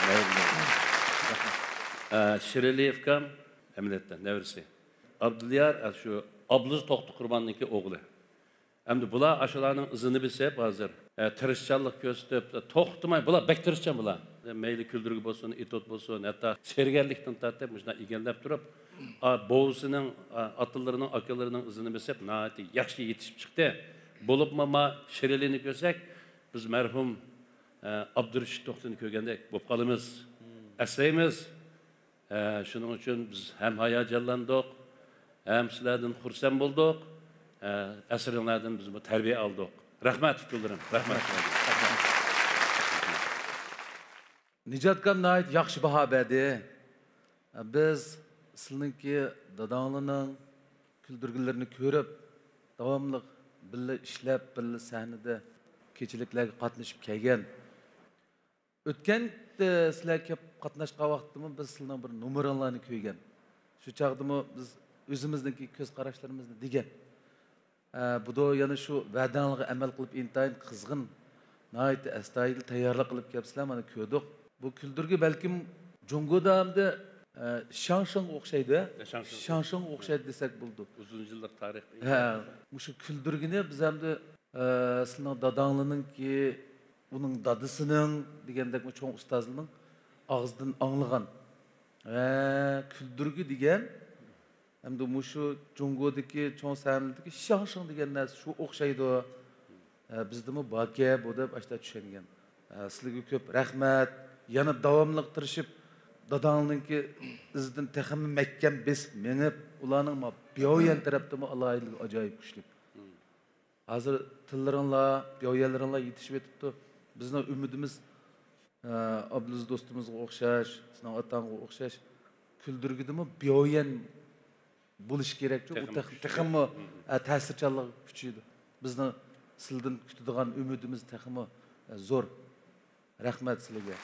نەۋرىلىرى. ئە، شىرئەلى ئۇكام، ئەمەلىيەتتە نەۋرىسى. ئابدۇليار، ئە، شۇ ئابلىز توختى قۇرباننىڭكى ئوغلى. ئەمدى بۇلار ئاشۇلارنىڭ ئىزىنى بېسىپ ھازىر، ئە، تىرىشچانلىق كۆرسىتىپ، توختىماي، بۇلار بەك تىرىشچان بۇلار. مەيلى كۈلدۈرگە بولسۇن، ئېتوت بولسۇن، ھەتتا چېرىگەرلىكتىن تارتىپ مۇشۇنداق ئىگىلەپ تۇرۇپ، ئا، بوۋىسىنىڭ، ئا، ئاتىلىرىنىڭ، ئاكىلىرىنىڭ ئىزىنى بېسىپ ناھايىتى ياخشى يېتىشىپ چىقتى. بولۇپمۇ ما شىرئەلىنى كۆرسەك، بىز مەرھۇم، ئە، ئابدۇرېشىت توختىنى كۆرگەندەك بولۇپ قالىمىز. ئەسلەيمىز. ئە، شۇنىڭ ئۈچۈن بىز ھەم ھاياجانلاندۇق، ھەم سىلەردىن خۇرسەن بولدۇق، ئە، ئەسىرىڭلاردىن بىزمۇ تەربىيە ئالدۇق. رەھمەت، ئۇكىلىرىم، رەھمەت. نىجاتكام ناھايىتى ياخشى باھا بەردى. بىز سىلىنىڭكى داداڭلارنىڭ كۈلدۈرگىلىرىنى كۆرۈپ، داۋاملىق بىللە ئىشلەپ، بىللە سەھنىدە كېچىلىكلەرگە قاتنىشىپ كەلگەن. ئۆتكەن، ئە، سىلەر كېلىپ قاتناشقان ۋاقىتتىمۇ بىز سىلىنىڭ بىر نومۇرۇڭلارنى كۆرگەن. شۇ چاغدىمۇ بىز ئۆزىمىزنىڭكى كۆز قاراشلىرىمىزنى دېگەن. ئە، بۇدۇ يەنە شۇ ۋەدەڭلارغا ئەمەل قىلىپ، ئىنتايىن قىزغىن، ناھايىتى ئەستايىدىل تەييارلىق قىلىپ كەپسىلەر، مانا كۆردۇق. بۇ كۈلدۈرگە بەلكىم جۇڭگودا ئەمدى، ئە، شاڭشىڭغا ئوخشايدۇ، ھە؟ شاڭشىڭ. شاڭشىڭغا ئوخشايدۇ دېسەك بولىدۇ. ئۇزۇن يىللىق تارىخقا ئىگە. ھە، مۇشۇ كۈلدۈرگىنى بىز ئەمدى، ئە، سىلىنىڭ داداڭلىرىنىڭكى، ئۇنىڭ دادىسىنىڭ دېگەندەكمۇ چوڭ ئۇستازلىرىنىڭ ئاغزىدىن ئاڭلىغان. ھە، كۈلدۈرگە دېگەن ئەمدى مۇشۇ جۇڭگودىكى چوڭ سەھنىدىكى شاڭشىڭ دېگەن نەرسە شۇ ئوخشايدۇ. ئە، بىزدىمۇ باركەن بۇ دەپ ئاشتا چۈشەنگەن. ئە، سىلىگە كۆپ رەھمەت. يەنە داۋاملىق تىرىشىپ، داداڭنىڭكى ئىزىدىن تېخىمۇ مەھكەم بېسىپ مېڭىپ، ئۇلارنىڭ ما بياۋيەن تەرەپتىمۇ ئالاھىدىلىكى ئاجايىپ كۈچلۈك. ھازىر تىللىرىڭلار، بياۋيەنلىرىڭلار يېتىشىۋېتىپتۇ. بىزنىڭ ئۈمىدىمىز، ئە، ئابلىز دوستىمىزغا ئوخشاش، سېنىڭ ئاتاڭغا ئوخشاش، كۈلدۈرگىدىمۇ بياۋيەن بولۇشى كېرەكچۇ. ئۇ تېخىمۇ تېخ-، كۈچلۈك. تېخىمۇ، مم. ئە، تەسىرچانلىقى كۈچىيىدۇ. بىزنىڭ سىلىدىن كۈتىدىغان ئۈمىدىمىز تېخىمۇ، ئە، زور. رەھمەت سىلىگە.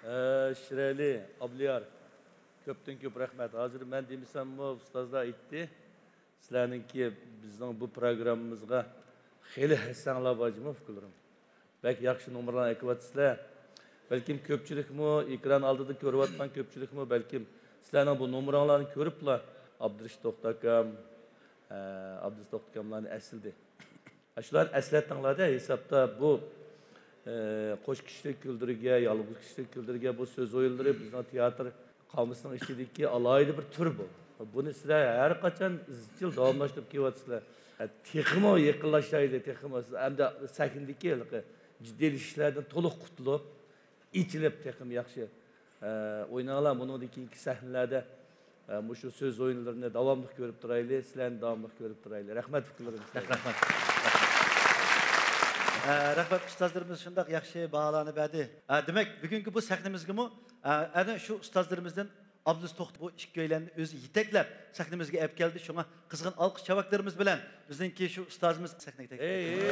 ئە، شىرئەلى، ئابلىيار، كۆپتىن كۆپ رەھمەت. ھازىر مەن دېمىسەممۇ ئۇستازلار ئېيتتى. سىلەرنىڭكى بىزنىڭ بۇ پروگراممىمىزغا خېلى ھەسسەڭلار بار جۇمۇ، ئۇكىلىرىم. بەك ياخشى نومۇرلارنى ئەكىۋاتىسىلەر. بەلكىم كۆپچىلىكمۇ، ئېكران ئالدىدا كۆرۈۋاتقان كۆپچىلىكمۇ بەلكىم سىلەرنىڭ بۇ نومۇرۇڭلارنى كۆرۈپلا، ئابدۇرېشىت توختى ئاكام، ئە، ئابدۇرېشىت توختى ئاكاملارنى ئەسلىدى. ئاشۇلارنى ئەسلەتتىڭلار-دە، ھېسابتا بۇ، ئە، قوش كىشىلىك كۈلدۈرگە، يالغۇز كىشىلىك كۈلدۈرگە بۇ سۆز ئويۇنلىرى بىزنىڭ تىياتىر قامۇسىنىڭ ئىچىدىكى ئالاھىدە بىر تۈر بۇ. بۇنى سىلەر ھەر قاچان ئىزچىل داۋاملاشتۇرۇپ كېلىۋاتىسىلەر. تېخىمۇ يېقىنلاشايلى، تېخىمۇ سىز ئەمدى سەھنىدىكى ھېلىقى جىددىيلىشىشلەردىن تولۇق قۇتۇلۇپ، ئېچىلىپ، تېخىمۇ ياخشى، ئە، ئويناڭلار. بۇنىڭدىن كېيىنكى سەھنىلەردە، ئە، مۇشۇ سۆز ئويۇنلىرىنى داۋاملىق كۆرۈپ تۇرايلى، سىلەرنى داۋاملىق كۆرۈپ تۇرايلى. رەھمەت ئۇكىلىرىم سىلەرگە. رەھمەت. ئە، رەھمەت، ئۇستازلىرىمىز شۇنداق ياخشى باھالارنى بەردى. ئە، دېمەك، بۈگۈنكى بۇ سەھنىمىزگىمۇ، ئە، ئەنە شۇ ئۇستازلىرىمىزدىن ئابلىز توختى بۇ ئىككىيلەننى ئۆزى يېتەكلەپ سەھنىمىزگە ئەپ كەلدى. شۇڭا قىزغىن ئالقىش چاۋاكلىرىمىز بىلەن بىزنىڭكى شۇ ئۇستازىمىز سەھنىگە تەكلىپ ئەي، ئەي.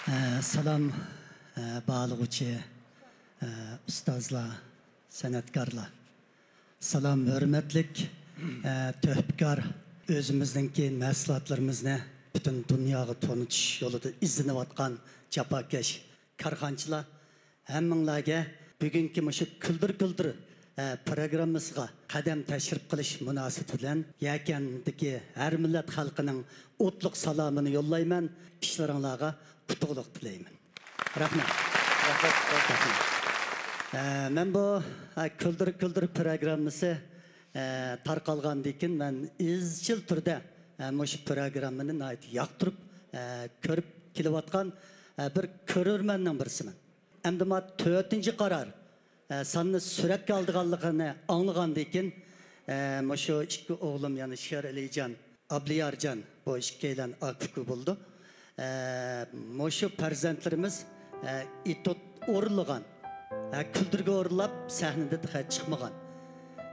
ئە، سالام، ئە، باھالىغۇچى، ئە، ئۇستازلار، سەنئەتكارلار. سالام، ھۆرمەتلىك، ئە، تۆھپىكار، ئۆزىمىزنىڭكى مەھسۇلاتلىرىمىزنى پۈتۈن دۇنياغا تونۇتۇش يولىدا ئىزدىنىۋاتقان جاپاكەش كارخانىچىلار، ھەممىڭلارگە بۈگۈنكى مۇشۇ كۈلدۈر كۈلدۈر، ئە، پروگراممىسىغا قەدەم تەشرىپ قىلىش مۇناسىۋىتى بىلەن يەكەندىكى ھەر مىللەت خەلقىنىڭ ئوتلۇق سالامىنى يوللايمەن، ئىشلىرىڭلارغا ئۇتۇقلۇق تىلەيمەن. رەھمەت. رەھمەت. ئە، مەن بۇ، ئە، كۈلدۈر كۈلدۈر پروگراممىسى، ئە، تارقالغاندىن كېيىن مەن ئىزچىل تۈردە، ئە، مۇشۇ پروگراممىنى ناھايىتى ياقتۇرۇپ، ئە، كۆرۈپ كېلىۋاتقان، ئە، بىر كۆرۈرمەننىڭ بىرسىمەن. ئەمدى ما تۆتىنچى قارار، ئە، ساننى سۈرەتكە ئالىدىغانلىقىنى ئاڭلىغاندىن كېيىن، ئە، مۇشۇ ئىككى ئوغلۇم، يەنى شېرئەلىجان، ئابلىيارجان، بۇ ئىككىيلەن ئاكا-ئۇكا بولىدۇ. ئە، مۇشۇ پەرزەنتلىرىمىز، ئە، ئېتوت ئورۇنلىغان، ئە، كۈلدۈرگە ئورۇنلاپ سەھنىدە تېخى چىقمىغان.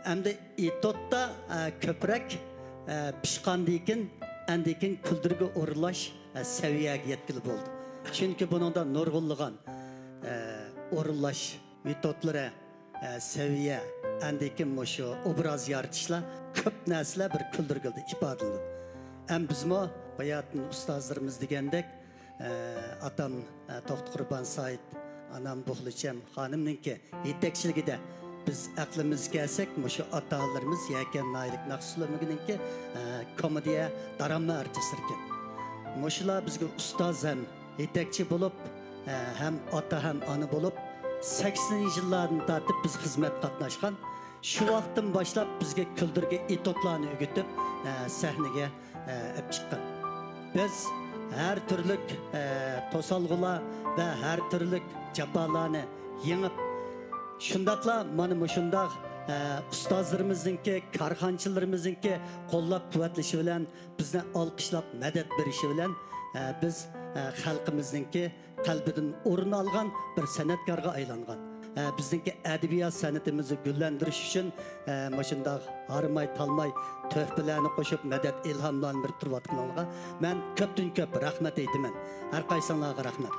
ئەمدى ئېتوتتا، ئە، كۆپرەك، ئە، پىشقاندىن كېيىن، ئاندىن كېيىن كۈلدۈرگە ئورۇنلاش، ئە، سەۋىيەگە يەتكىلى بولدى. چۈنكى بۇنىڭدا نۇرغۇنلىغان، ئە، ئورۇنلاش مېتودلىرى، ئە، سەۋىيە، ئاندىن كېيىن مۇشۇ ئوبراز يارىتىشلار، كۆپ نەرسىلەر بىر كۈلدۈرگىلدە ئىپادىلىنىدۇ. ھەم بىزمۇ باياتىن ئۇستازلىرىمىز دېگەندەك، ئە، ئاتام، ئە، توختى قۇربان سايىت، ئانام بۇغلىچەم خانىمنىڭكى يېتەكچىلىكىدە بىز ئەقلىمىزگە كەلسەك، مۇشۇ ئاتا-ئانىلىرىمىز يەكەن ناھىيەلىك ناخشا سۇلىمىكىنىڭكى، ئە، كومېدىيە دارامە ئارتىسلىرىكەن. مۇشۇلار بىزگە ئۇستاز ھەم يېتەكچى بولۇپ، ئە، ھەم ئاتا ھەم ئانا بولۇپ، سەكسىنىنچى يىللاردىن تارتىپ بىز خىزمەت قاتناشقان. شۇ ۋاقىتتىن باشلاپ بىزگە كۈلدۈرگە ئېتوتلارنى ئۆگىتىپ، ئە، سەھنىگە، ئە، ئەپ چىققان. بىز ھەر تۈرلۈك، ئە، توسالغۇلار ۋە ھەر تۈرلۈك جاپالارنى يېڭىپ، شۇنداقلا مانا مۇشۇنداق، ئە، ئۇستازلىرىمىزنىڭكى، كارخانىچىلىرىمىزنىڭكى قوللاپ-قۇۋۋەتلىشى بىلەن، بىزنى ئالقىشلاپ مەدەت بېرىشى بىلەن، ئە، بىز، ئە، خەلقىمىزنىڭكى قەلبىدىن ئورۇن ئالغان بىر سەنئەتكارغا ئايلانغان. ئە، بىزنىڭكى ئەدەبىيات سەنئىتىمىزنى گۈللەندۈرۈش ئۈچۈن، ئە، مۇشۇنداق ھارماي-تالماي تۆھپىلەرنى قوشۇپ، مەدەت، ئىلھاملارنى بېرىپ تۇرۇۋاتقىنىڭلارغا مەن كۆپتىن كۆپ رەھمەت ئېيتىمەن. ھەر قايسىڭلارغا رەھمەت.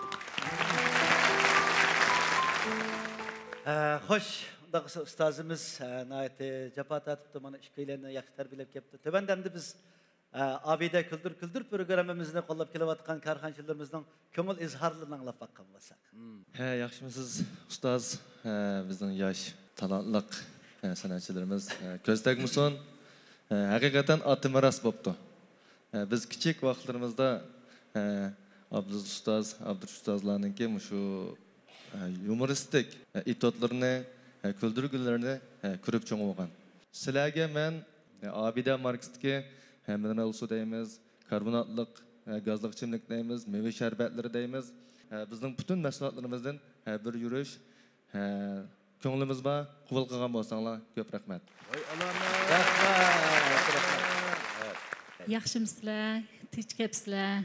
خوش، ئۇنداق بولسا ئۇستازىمىز، ئە، ناھايىتى جاپا تارتىپتۇ، مانا ئىككىيلەننى ياخشى تەربىيەلەپ كەپتۇ. تۆۋەندە ئەمدى بىز، ئە، ئابىدە كۈلدۈر كۈلدۈر پروگراممىمىزنى قوللاپ كېلىۋاتقان كارخانىچىلىرىمىزنىڭ كۆڭۈل ئىزھارلىرىنى ئاڭلاپ باققان بولساق. ھە، ياخشىمۇسىز ئۇستاز؟ ھە، بىزنىڭ ياش، تالانتلىق، ھە، سەنئەتچىلىرىمىز، ھە، كۆز تەگمىسۇن. ھە، ھەقىقەتەن ئاتىمىراس بوپتۇ. ھە، بىز كىچىك ۋاقىتلىرىمىزدا، ھە، ئابدۇز ئۇستاز، ئابدۇرۇش ئۇستازلارنىڭكى مۇشۇ، ھە، يۇمۇرىستىك، ھە، ئېتيۇدلىرىنى، ھە، كۈلدۈرگۈلىرىنى، ھە، كۆرۈپ چوڭ بولغان. سىلەرگە مەن، ھە، ئابىدە ماركىسىدىكى، ھە، مىنېرال سۇ دەيمىز، كاربوناتلىق، ھە، گازلىق ئىچىملىك دەيمىز، مېۋە شەربەتلىرى دەيمىز، ھە، بىزنىڭ پۈتۈن مەھسۇلاتلىرىمىزدىن، ھە، بىر يۈرۈش، ھە، كۆڭلىمىز بار، قوبۇل قىلغان بولساڭلار كۆپ رەھمەت. ۋاي ئالامەت. رەھمەت. ياخشىمۇسىلەر؟ تىنچ كەپسىلەر؟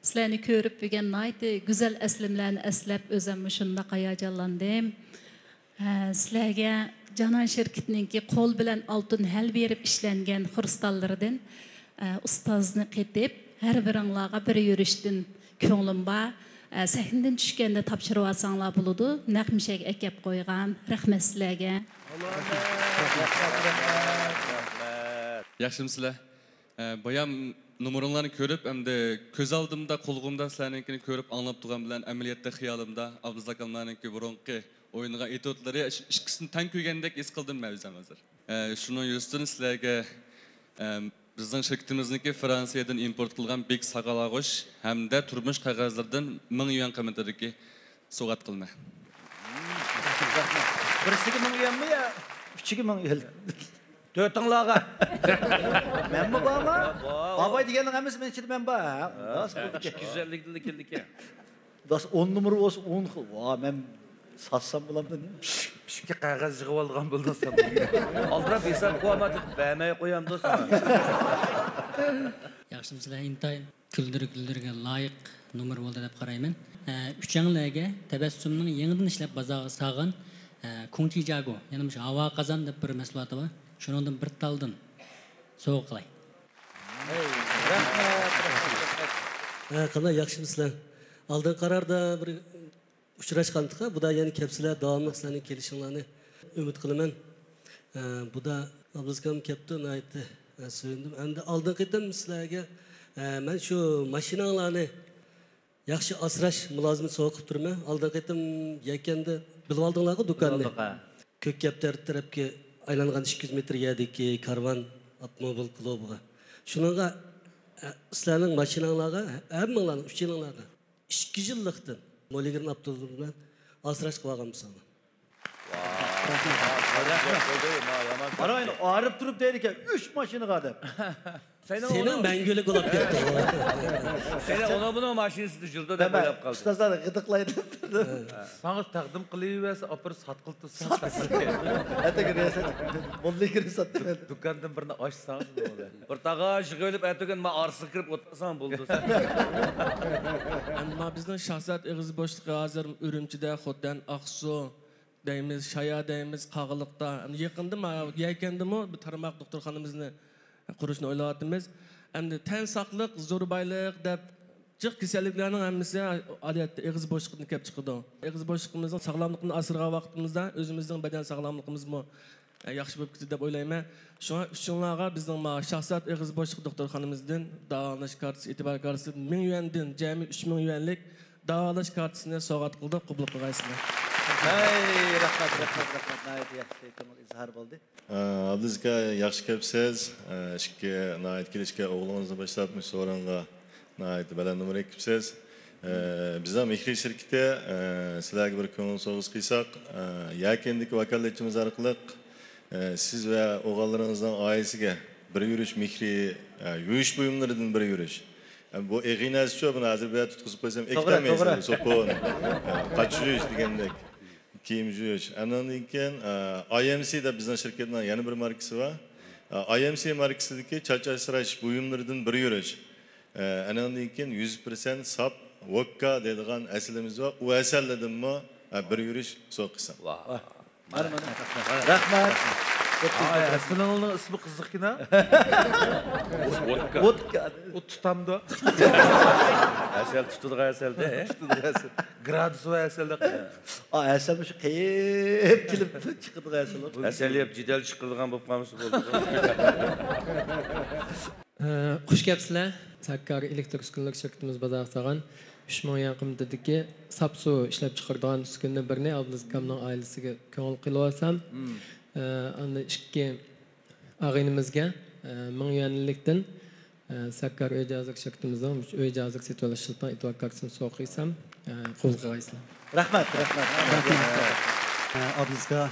سىلەرنى كۆرۈپ بۈگۈن ناھايىتى گۈزەل ئەسلىمىلەرنى ئەسلەپ، ئۆزۈم شۇنداق ھاياجانلاندىم. ھە، سىلەرگە جانان شىركىتىنىڭكى قول بىلەن ئالتۇن ھەل بېرىپ ئىشلەنگەن خرۇستاللىرىدىن، ئە، ئۇستازنى قېتىپ، ھەر بىرىڭلارغا بىر يۈرۈشتىن كۆڭلۈم بار. ئە، سەھنىدىن چۈشكەندە تاپشۇرۇۋالساڭلار بولىدۇ. نەق مۇشەگە ئەكەپ قويغان. رەھمەت سىلەرگە. ياخشىمۇسىلەر؟ ئە، بايام نومۇرۇڭلارنى كۆرۈپ، ئەمدى كۆز ئالدىمدا، قۇلىقىمدا سىلەرنىڭكىنى كۆرۈپ، ئاڭلاپ تۇرغان بىلەن، ئەمەلىيەتتە خىيالىمدا ئابدۇزات ئاكاملارنىڭكى بۇرۇنقى ئوينىغان ئېتيۇدلىرى، ئىش-، ئىككىسىنى تەڭ كۆرگەندەك ھېس قىلدىم مەن ئۆزۈم ھازىر. ئە، شۇنىڭ يۈزىسىدىن سىلەرگە، ئە، بىزنىڭ شىركىتىمىزنىڭكى فرانسىيەدىن ئىمپورت قىلغان بىك ساقال ئاغۇش ھەمدە تۇرمۇش قەغەزلىرىدىن مىڭ يۈەن قىممىتىدىكى سوۋغات قىلىمەن. بىرسىگە مىڭ يۈەنمۇ يا ئۈچىگە مىڭ يۈەن؟ تۆتۈڭلارغا. مەنمۇ بارما؟ بار. ئاباي دېگەننىڭ ھەممىسى مېنىڭ ئىچىدە مەن بار. ھە، ئىككى يۈز ئەللىكتىن كېلىدىكەن. داس ئون نومۇر بولسا ئون خىل. ۋا، مەن ساتسام بولامدۇ نېمە؟ پىشىككە قەغەز يىغىۋالىدىغان بولدۇڭ سەن. ئالدىراپ ھېساب قىلىۋالما، بەرمەي قويامدۇ ساڭا. ياخشىمۇسىلەر؟ ئىنتايىن كۈلدۈر كۈلدۈرگە لايىق نومۇر بولدى دەپ قارايمەن. ئە، ئۈچەڭلەرگە تەبەسسۇمنىڭ يېڭىدىن ئىشلەپ بازارغا سالغان، ئە، كۇڭچى جاگو، يەنى مۇشۇ ھاۋا قازان دەپ بىر مەھسۇلاتى بار. شۇنىڭدىن بىر تالدىن سوۋغا قىلاي. رەھمەت، رەھمەت، رەھمەت. ھە، قانداق، ياخشىمۇسىلەر؟ ئالدىنقى قاراردا بىر ئۇچراشقانتىقا، بۇدا يەنە كەپسىلەر، داۋاملىق سىلەرنىڭ كېلىشىڭلارنى ئۈمىد قىلىمەن. ئە، بۇدا ئابلىز ئاكام كەپتۇ، ناھايىتى، ئە، سۆيۈندۈم. ئەمدى ئالدىنقى قېتىم سىلەرگە، ئە، مەن شۇ ماشىناڭلارنى ياخشى ئاسراش مۇلازىمىتى سوۋغا قىلىپ تۇرىمەن. ئالدىنقى قېتىم يەكەندە بىلىۋالدىڭلارغۇ دۇكاننى. بىلىۋالدۇق، ھە. كۆك كەپتەر تەرەپكە ئايلانغان ئىككى يۈز مېتىر يەردىكى كارۋان ئاپتوموبىل كۇلۇبىغا. شۇنىڭغا، ئە، سىلەرنىڭ ماشىناڭلارغا، ھەممىڭلارنىڭ، ئۈچىنىڭلارغا ئىككى يىللىقتىن مولىگرىن ئاپتوموبىل بىلەن ئاسراش قىلىۋالغان بولساڭلار. رەھمەت. قاراڭ، ئايرىپ تۇرۇپ دەيدىكەن، ئۈچ ماشىنىغا دەپ. سېنىڭ مەڭگۈلۈك بولاپ كەتتى. سېنىڭ ئۇنىڭ بۇنىڭ ماشىنىسىدا يۈرىدۇ دەپ ئويلاپ قالدىم. ئۇستازلار غىدىقلايدۇ. ساڭا تەقدىم قىلىۋەرسە، ئاپىرىپ ساتقىلى تۇرساڭ. ئەتەگە رىياسەت، موللا كىرسەت. دۇكاندىن بىرنى ئاچساڭ بولدى. بىر تاغاش يىغىۋېلىپ، ئەتىگۈن مانا ئارىسىغا كىرىپ ئولتۇرساڭ بولدى. ئەمما بىزنىڭ شاھزات ئېغىز بوشلۇقى ھازىر ئۈرۈمچىدە، خوتەن، ئاقسۇ دەيمىز، شايا دەيمىز، قاغىلىقتا، ئەمدى يېقىندا مانا يەكەندىمۇ بىر تارماق دوختۇرخانىمىزنى قۇرۇشنى ئويلاۋاتىمىز. ئەمدى تەن ساقلىق، زور بايلىق دەپ جىق كېسەللىكلەرنىڭ ھەممىسى ئادەتتە ئېغىز بوشلۇقىدىن كېلىپ چىقىدۇ. ئېغىز بوشلۇقىمىزنىڭ ساغلاملىقىنى ئاسرىغان ۋاقتىمىزدا ئۆزىمىزنىڭ بەدەن ساغلاملىقىمىزمۇ، ئە، ياخشى بولۇپ كېتىدۇ دەپ ئويلايمەن. شۇڭا ئۈچۈڭلارغا بىزنىڭ مانا شاھزات ئېغىز بوشلۇق دوختۇرخانىمىزدىن داۋالاش كارتىسى، ئېتىبار كارتىسى مىڭ يۈەندىن جەمئىي ئۈچ مىڭ يۈەنلىك داۋالاش كارتىسىنى سوۋغات قىلدۇق، قوبۇل قىلغايسىلەر. ھەي، رەھمەت، رەھمەت، رەھمەت. ناھايىتى ياخشى كۆڭۈل ئىزھار بولدى. ئابلىز ئاكا، ياخشى كەپسىز. ئىككى ناھايىتى كېلىشكە ئوغلىڭىزنى باشلاپ مۇشۇ سورۇنغا ناھايىتى بەلەن نومۇر ئېكىپسىز. بىز ھەم مېھرى شىركىتى سىلەرگە بىر كۆڭۈل سوۋغىسى قىلساق، يەكەندىكى ۋاكالەتچىمىز ئارقىلىق سىز ۋە ئوغۇللىرىڭىزنىڭ ئائىلىسىگە بىر يۈرۈش مېھرى يۇيۇش بۇيۇملىرىدىن بىر يۈرۈش. بۇ ئېغىر نەرسىچۇ، بۇنى ھازىر بۇ يەردە تۇتقۇزۇپ قويسام، توغرا، ئېكىتەلمەيسىز، توغرا. سوپۇن، قاچ يۇيۇش دېگەندەك. كىيىم يۇيۇش. ئانىڭدىن كېيىن، ئە، ئاي ئېم سى دەپ بىزنىڭ شىركەتنىڭ يەنە بىر ماركىسى بار. ئە، ئاي ئېم سى ماركىسىدىكى چاچ ئاسراش بۇيۇملىرىدىن بىر يۈرۈش. ئە، ئانىڭدىن كېيىن يۈز پىرسەنت ساپ ۋودكا دەيدىغان ھەسىلىمىز بار. ئۇ ھەسەللىدىنمۇ، ئە، بىر يۈرۈش سوۋغا قىلسام. ۋاھ. مانا، مانا. رەھمەت. ئەسلىڭىزنىڭ ئىسمى قىزىقكىنا. ۋودكا. ۋودكا. ئۇ تۇتامدۇ؟ ئەسەل تۇتىدىغان ئەسەلدە. تۇتىدىغان ئەسەل. گرادۇسىۋا ئەسەلدە. ئا، ئەسەل مۇشۇ قېيىپ كېلىپ چىقىدىغان ئەسەل. ئەسەل يەپ جېدەل چىقىرىدىغان بولۇپ قالمىسا بولدى. ئە، خۇش كەپسىلەر. سەككار ئېلېكتر ئۈسكۈنىلىرى شىركىتىمىز بازارغا سالغان ئۈچ مىڭ يۈەن قىممىتىدىكى ساپسۇ ئىشلەپچىقىرىدىغان ئۈسكۈنىنى بىرنى ئابلىز ئاكامنىڭ ئائىلىسىگە كۆڭۈل قىلىۋالسام، ئە، ئاندىن ئىككى ئاغىنىمىزگە، ئە، مىڭ يۈەنلىكتىن، ئە، سەككار ئۆي جاھازلىق شىركىتىمىزنىڭ ئۆي جاھازلىق سېتىۋېلىش شىركىتىنىڭ ئېتىبار كارتىسىنى سوۋغا قىلسام، ئە، قوبۇل قىلغايسىلەر. رەھمەت، رەھمەت. رەھمەت. ئە، ئابلىز ئاكا،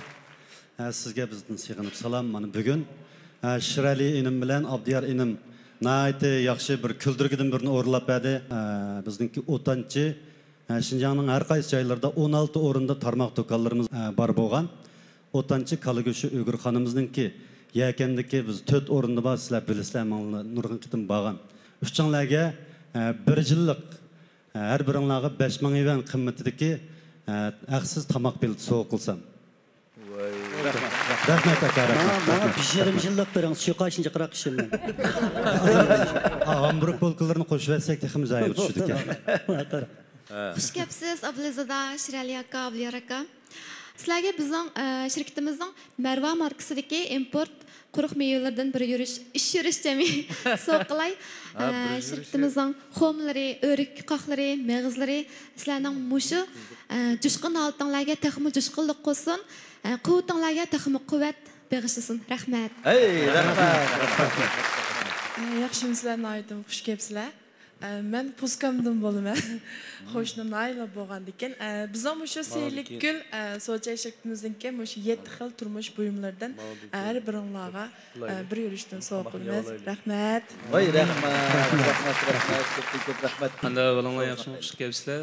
ئە، سىزگە بىزدىن سېغىنىپ سالام. مانا بۈگۈن، ئە، شىرئەلى ئىنىم بىلەن ئابدىيار ئىنىم ناھايىتى ياخشى بىر كۈلدۈرگىدىن بىرنى ئورۇنلاپ بەردى. ئە، بىزنىڭكى ئوتانچى، ئە، شىنجاڭنىڭ ھەر قايسى جايلىرىدا ئون ئالتە ئورۇندا تارماق دۇكانلىرىمىز، ئە، بار بولغان. ئوتانچى كالا گۆشى ئۇيغۇرخانىمىزنىڭكى يەكەندىكى بىز تۆت ئورۇندا بار، سىلەر بىلىسىلەر، ماڭا نۇرغۇن قېتىم بارغان. ئۈچىڭلارگە، ئە، بىر يىللىق، ئە، ھەر بىرىڭلارغا بەش مىڭ يۈەن قىممىتىدىكى، ئە، ھەقسىز تاماق بېلىتى سوۋغا قىلسام. رەھمەت، ئاكا، رەھمەت، ماڭا، ماڭا رەھمەت. بىر يېرىم يىللىق بېرىڭ، سۇيۇقئاشنى جىقراق ئىچىمەن. ئا، ھامبۇرگ بولكىلىرىنى قوشۇۋەتسەك تېخىمۇ جايىغا چۈشىدىكەن. خۇش كەپسىز، ئابلىز دادا، شىرئەلى ئاكا، ئابلىيار ئاكا. سىلەرگە بىزنىڭ، ئە، شىركىتىمىزنىڭ مەرۋا ماركىسىدىكى ئىمپورت قۇرۇق مېۋىلىرىدىن بىر يۈرۈش، ئۈچ يۈرۈش جەمئىي سوۋغا قىلاي. ھە، بىر ئە، يۈرۈش. شىركىتىمىزنىڭ خورمىلىرى، ئۆرۈك قاقلىرى، مېغىزلىرى سىلەرنىڭ مۇشۇ، ئە، جۇشقۇن ھالىتىڭلارگە تېخىمۇ جۇشقۇنلۇق قوشسۇن، ئە، قۇۋۋىتىڭلارگە تېخىمۇ قۇۋۋەت بېغىشلىسۇن. رەھمەت. ھەي، رەھمەت، رەھمەت. ئە، ياخشىمۇسىلەر، ناھايىتى خۇش كەپسىلەر. ئە، مەن پوسكامدىن بولىمەن. قوشنا ناھىيەلەر بولغاندىكىن، ئە، بىزنىڭ مۇشۇ سېھىرلىك گۈل، ئە، سودا چەكلىك شىركىتىمىزنىڭكى مۇشۇ يەتتە خىل تۇرمۇش بۇيۇملىرىدىن، ئە، ھەر بىرىڭلارغا، ئە، بىر يۈرۈشتىن سوۋغا قىلىمىز. رەھمەت. ۋاي، رەھمەت، رەھمەت، رەھمەت، كۆپتىن كۆپ رەھمەت. قانداق ئەھۋالىڭلار، ياخشىمۇ؟ خۇش كەپسىلەر.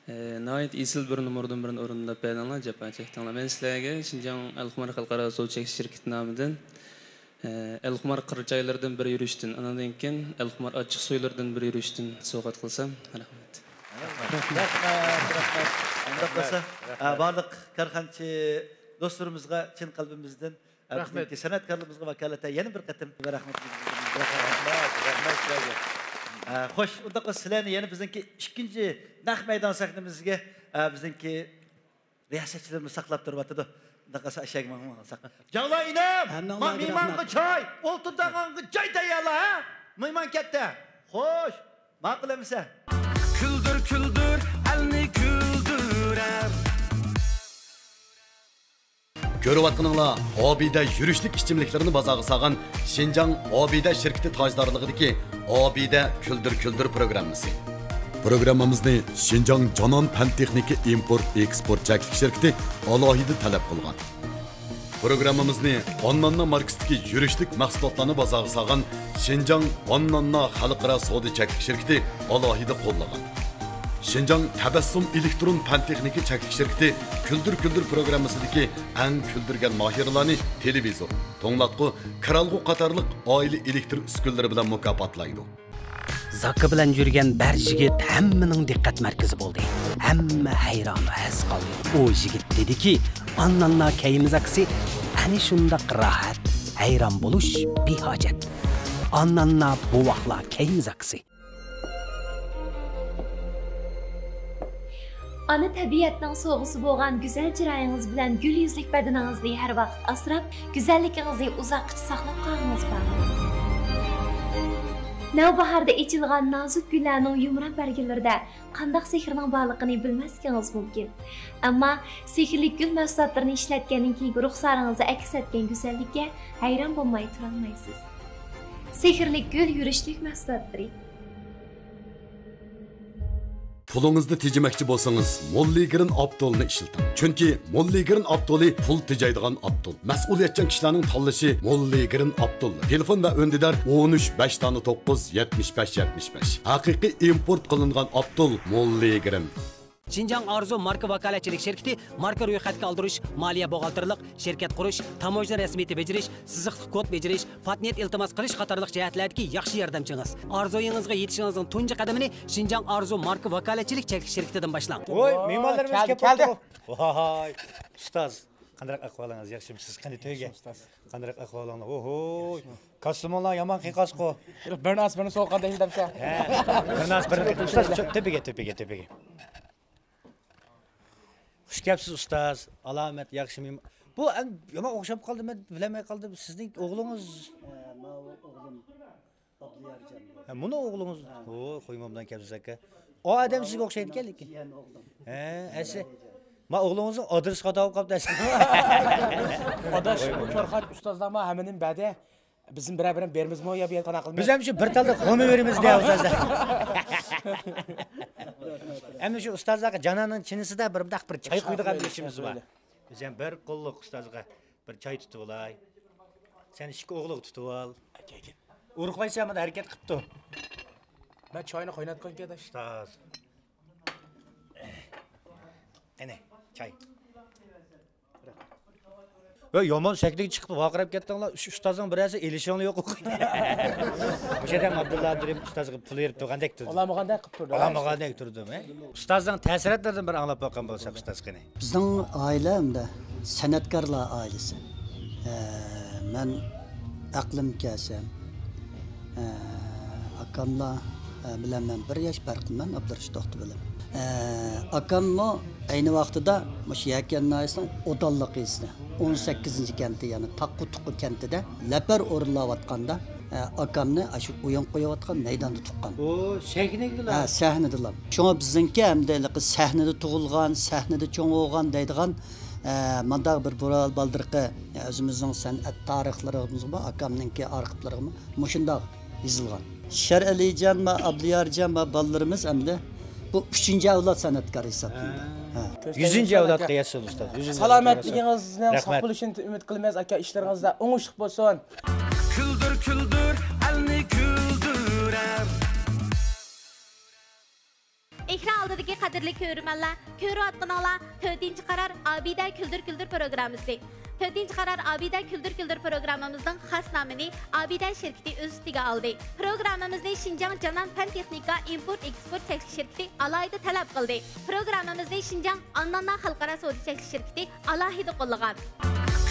ئە، ناھايىتى ئېسىل بىر نومۇردىن بىرنى ئورۇنداپ بەردىڭلار، جاپا چەكتىڭلار. مەن سىلەرگە شىنجاڭ ئەلخۇمار خەلقئارا سودا چەكلىك شىركىتى نامىدىن ئە، ئەلخۇمار قىر چايلىرىدىن بىر يۈرۈشتىن، ئانىڭدىن كېيىن ئەلخۇمار ئاچچىق سۈيلىرىدىن بىر يۈرۈشتىن سوۋغات قىلسام. رەھمەت. رەھمەت، رەھمەت. ئۇنداق بولسا، ئە، بارلىق كارخانىچى دوستلىرىمىزغا چىن قەلبىمىزدىن، ئە، بىزنىڭكى سەنئەتكارلىرىمىزغا ۋاكالىتەن يەنە بىر قېتىم رەھمىتىمىزنى بىلدۈرىمىز. رەھمەت، رەھمەت سىلەرگە. ئە، خوش، ئۇنداق بولسا سىلەرنى يەنە بىزنىڭكى ئىككىنچى نەق مەيدان سەھنىمىزگە، ئە، بىزنىڭكى رىياسەتچىلىرىمىز ساقلاپ تۇرۇۋاتىدۇ. ئۇنداق قىلسا ئەشەگە ماڭمىساق. جاڭلار ئىنىم، مېھمانغا چاي، ئولتۇرىدىغانغا جاي تەييارلا، ھە؟ مېھمان كەتتى. خوش، ماقۇل ئەمىسە. كۈلدۈر، كۈلدۈر، ئەلنى كۈلدۈرەر. كۆرۈۋاتقىنىڭلار ئابىدە يۈرۈشلۈك ئىچىملىكلىرىنى بازارغا سالغان شىنجاڭ ئابىدە شىركىتى تاجدارلىقىدىكى ئابىدە كۈلدۈر كۈلدۈر پروگراممىسى. پروگراممىمىزنى شىنجاڭ جانان پەن تېخنىكا ئىمپورت ئېكسپورت چەكلىك شىركىتى ئالاھىدە تەلەپ قىلغان. پروگراممىمىزنى ئانناننا ماركىسىدىكى يۈرۈشلۈك مەھسۇلاتلارنى بازارغا سالغان شىنجاڭ ئانناننا خەلقئارا سودا چەكلىك شىركىتى ئالاھىدە قوللىغان. شىنجاڭ تەبەسسۇم ئېلېكترون پەن تېخنىكا چەكلىك شىركىتى كۈلدۈر كۈلدۈر پروگراممىسىدىكى ئەڭ كۈلدۈرگەن ماھىرلارنى تېلېۋىزور، توڭلاتقۇ، كىرئالغۇ قاتارلىق ئائىلە ئېلېكتر ئۈسكۈنىلىرى بىلەن مۇكاپاتلايدۇ. زاكا بىلەن يۈرگەن بەر يىگىت ھەممىنىڭ دىققەت مەركىزى بولدى. ھەممە ھەيران ھەس قالدى. ئۇ يىگىت دېدىكى، ئانناننا كەيمە زاكىسى ئەنە شۇنداق راھەت، ھەيران بولۇش بىھاجەت. ئانناننا بوۋاقلار كەيمە زاكىسى. ئانا تەبىئەتنىڭ سوۋغىسى بولغان گۈزەل چىرايىڭىز بىلەن گۈل يۈزلۈك بەدىنىڭىزنى ھەر ۋاقىت ئاسراپ، گۈزەللىكىڭىزنى ئۇزاققىچە ساقلاپ قالغىڭىز بار. نەۋباھاردا ئېچىلغان نازۇك گۈللەرنىڭ يۇمران بەرگىلىرىدە قانداق سېھىرنىڭ بارلىقىنى بىلمەسلىكىڭىز مۇمكىن. ئەمما سېھىرلىك گۈل مەھسۇلاتلىرىنى ئىشلەتكەندىن كېيىنكى رۇخسارىڭىزدا ئەكس ئەتكەن گۈزەللىككە ھەيران بولماي تۇرالمايسىز. سېھىرلىك گۈل يۈرۈشلۈك مەھسۇلاتلىرى. پۇلىڭىزنى تېجىمەكچى بولسىڭىز، موللىگرىن ئاپتولنى ئىشلىتىڭ. چۈنكى موللىگرىن ئاپتولى پۇل تېجەيدىغان ئاپتول. مەسئۇلىيەتچان كىشىلەرنىڭ تاللىشى موللىگرىن ئاپتول. تېلېفون ۋە ئۈندىدار ئون ئۈچ، بەش دانە توققۇز، يەتمىش بەش، يەتمىش بەش. ھەقىقىي ئىمپورت قىلىنغان ئاپتول موللىگرىن. شىنجاڭ ئارزۇ ماركا ۋاكالەتچىلىك شىركىتى ماركا رويخەتكە ئالدۇرۇش، مالىيە بوغالتىرلىق، شىركەت قۇرۇش، تاموژنا رەسمىيىتى بېجىرىش، سىزىقلىق كود بېجىرىش، پاتېنت ئىلتىماس قىلىش قاتارلىق جەھەتلەردىكى ياخشى ياردەمچىڭىز. ئارزۇيىڭىزغا يېتىشىڭىزنىڭ تۇنجى قەدىمىنى شىنجاڭ ئارزۇ ماركا ۋاكالەتچىلىك چەكلىك شىركىتىدىن باشلاڭ. ۋوي، مېھمانلىرىمىز كەلدى، كەلدى. ۋاي، ئۇستاز. قانداق ئەھۋالىڭىز؟ ياخشىمۇسىز؟ قېنى تۆگە. ياخشى، ئۇستاز. قانداق ئەھۋالىڭلار؟ ئوھوي. ياخشى. كاستيونلار يامان قىيقاسقۇ. بىر ناس بىرنى سوققاندەك دەمسە. ھە. بىر ناس بىرنى. ئۇستاز، چۆ-، تۆپىگە، تۆپىگە، تۆپىگە. خۇش كەپسىز، ئۇستاز. ئالامەت، ياخشىمۇ؟ بۇ ئەم-، يامان ئوخشاپ قالدى، مەن بىلەلمەي قالدىم. سىزنىڭ ئوغلىڭىز؟ ھە، ماۋۇ ئوغلۇم. ھە، مۇنۇ ئوغلىڭىز. ھە. ھو، خويمامدان كەپسىز ئاكا. ئۇ ئادەم سىزگە ئوخشايدىكەن لېكىن. ھە، ئەسلى. ما ئوغلىڭىزنىڭ ئادرېسى خاتا بولۇپ قاپتۇ ئەسلى. ئاداش، كۆرخان ئۇستازلار ما ھەممىنى بەردى. بىزمۇ بىرەر بىرەم بېرىمىزمۇ يا بۇ يەردە قانداق قىلىمىز؟ بىز ھەم شۇ بىر تالدا قومۇۋېرىمىز دە ئۇستازلار. ئەمدى شۇ ئۇستازلارغا جاناننىڭ چىنىسىدا بىر مۇنداق بىر چاي قۇيىدىغان بىر ئىشىمىز بار. بىز ھەم بىر قوللۇق ئۇستازغا بىر چاي تۇتۇۋالاي. سەن ئىككى ئوغلىغا تۇتۇۋال. ئۇرۇقلايسەن، مانا ھەرىكەت قىپتۇ. مەن چاينى قايناتقان ئىكەن، ئاداش. ئۇستاز. قېنى، چاي. ۋە يامان سەكرىگە چىقىپ ۋارقىراپ كەتتىڭلار. ئۈچ ئۇستازنىڭ بىرەرسى ئېلىشىڭلار يوق. مۇشۇ يەردە ئابدۇللا ئابدۇرېھىم ئۇستازغا پۇل بېرىپ تۇرغاندەك تۇردى. ئالالمىغاندەك قىپ تۇردى. ئالالمىغاندەك تۇردۇم، ھە؟ ئۇستازنىڭ تەسىراتلىرىدىن بىر ئاڭلاپ باققان بولساق، ئۇستاز قېنى. بىزنىڭ ئائىلە ئەمدى سەنئەتكارلار ئائىلىسى. ئە، مەن ئەقلىم كەلسە، ئە، ئاكاملار، ئە، بىلەن مەن بىر ياش پەرقلىمەن، ئابدۇرېشىت توختى بىلەن. ئە، ئاكاممۇ ئەينى ۋاقتىدا مۇشۇ يەكەن ناھىيەسىنىڭ ئوتانلىق يېزىسى، ئون سەككىزىنچى كەنتى، يەنى تاققۇ تۇققۇ كەنتىدە لەپەر ئورۇنلاۋاتقاندا، ئە، ئاكامنى ئاشۇ ئويۇن قويۇۋاتقان مەيداندا تۇغقان. ئۇ سەھنىگىلا؟ ھە، سەھنىدىلا. شۇڭا بىزنىڭكى ئەمدى ھېلىقى سەھنىدە تۇغۇلغان، سەھنىدە چوڭ بولغان دەيدىغان، ئە، مانداق بىر بۇرا-، بالدۇرقى، ئە، ئۆزىمىزنىڭ سەنئەت تارىخلىرىمىزمۇ، ئاكامنىڭكى ئارخىپلىرىمۇ مۇشۇنداق يېزىلغان. شەرئەلىجان ۋە ئابلىيارجان ۋە بالىلىرىمىز ئەمدى بۇ ئۈچىنچى ئەۋلاد سەنئەتكار ھېسابلىنىدۇ. ھە. ھە. يۈزىنچى ئەۋلادقا يەتسۇن، ئۇستاز. يۈزىنچى ئەۋلادقا يەتسۇن. سالامەتلىكىڭىزنىڭ ساق بولۇشىنى ئۈمىد قىلىمىز، ئاكا. ئىشلىرىڭىزدا ئوڭۇشلۇق بولسۇن. كۈلدۈر، كۈلدۈر، ئەلنى كۈلدۈرەر. ئېكران ئالدىدىكى قەدىرلىك كۆرۈرمەنلەر، كۆرۈۋاتقىنىڭلار تۆتىنچى قارار ئابىدە كۈلدۈر كۈلدۈر پروگراممىسى. تۆتىنچى قارار ئابىدە كۈلدۈر كۈلدۈر پروگراممىمىزنىڭ خاس نامىنى ئابىدە شىركىتى ئۆز ئۈستىگە ئالدى. پروگراممىمىزنى شىنجاڭ جانان پەن تېخنىكا ئىمپورت ئېكسپورت چەكلىك شىركىتى ئالاھىدە تەلەپ قىلدى. پروگراممىمىزنى شىنجاڭ ئاننانا خەلقئارا سودا چەكلىك شىركىتى ئالاھىدە قوللىغان.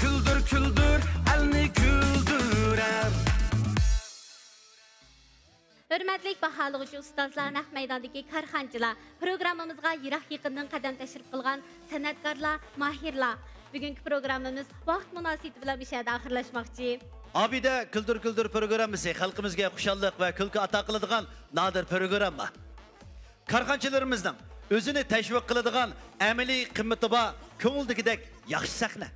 كۈلدۈر، كۈلدۈر، ئەلنى كۈلدۈرەر. ھۆرمەتلىك باھالىغۇچى ئۇستازلار، نەق مەيداندىكى كارخانىچىلار، پروگراممىمىزغا يىراق يېقىندىن قەدەم تەشرىپ قىلغان سەنئەتكارلار، ماھىرلار. بۈگۈنكى پروگراممىمىز ۋاقىت مۇناسىۋىتى بىلەن مۇشۇ يەردە ئاخىرلاشماقچى. ئابىدە كۈلدۈر كۈلدۈر پروگراممىسى خەلقىمىزگە خۇشاللىق ۋە كۈلكە ئاتا قىلىدىغان نادىر پروگرامما. كارخانىچىلىرىمىزنىڭ ئۆزىنى تەشۋىق قىلىدىغان ئەمەلىي قىممىتى بار، كۆڭۈلدىكىدەك ياخشى سەھنە.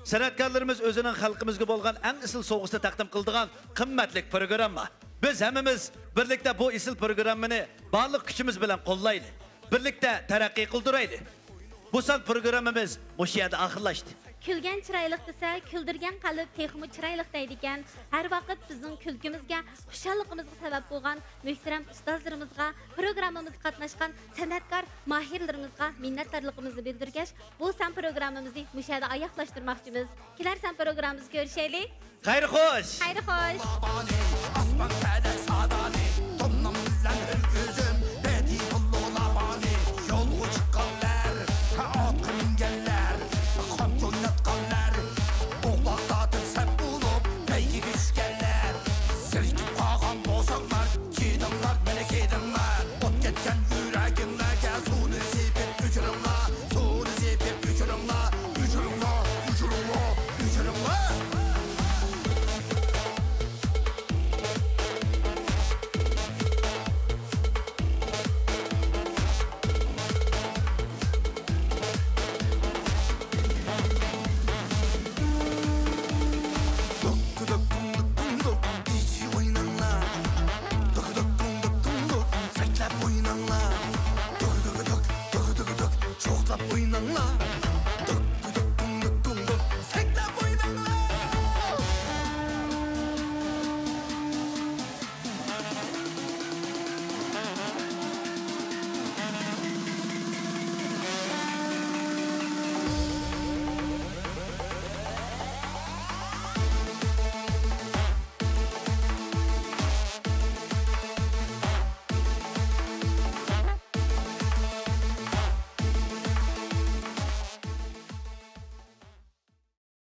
سەنئەتكارلىرىمىز ئۆزىنىڭ خەلقىمىزگە بولغان ئەڭ ئېسىل سوۋغىسىنى تەقدىم قىلىدىغان قىممەتلىك پروگرامما. بىز ھەممىمىز بىرلىكتە بۇ ئېسىل پروگراممىنى بارلىق كۈچىمىز بىلەن قوللايلى. بىرلىكتە تەرەققىي قىلدۇرايلى. بۇ سان پروگراممىمىز مۇشۇ يەردە ئاخىرلاشتى. كۈلگەن چىرايلىق دېسە، كۈلدۈرگەن قەلب تېخىمۇ چىرايلىق دەيدىكەن. ھەر ۋاقىت بىزنىڭ كۈلكىمىزگە، خۇشاللىقىمىزغا سەۋەب بولغان مۆھتەرەم ئۇستازلىرىمىزغا، پروگراممىمىزغا قاتناشقان سەنئەتكار ماھىرلىرىمىزغا مىننەتدارلىقىمىزنى بىلدۈرگەچ، بۇ سان پروگراممىمىزنى مۇشۇ يەردە ئاياغلاشتۇرماقچىمىز. كېلەر سان پروگراممىمىزدا كۆرۈشەيلى. خەير خوش! خەير خوش!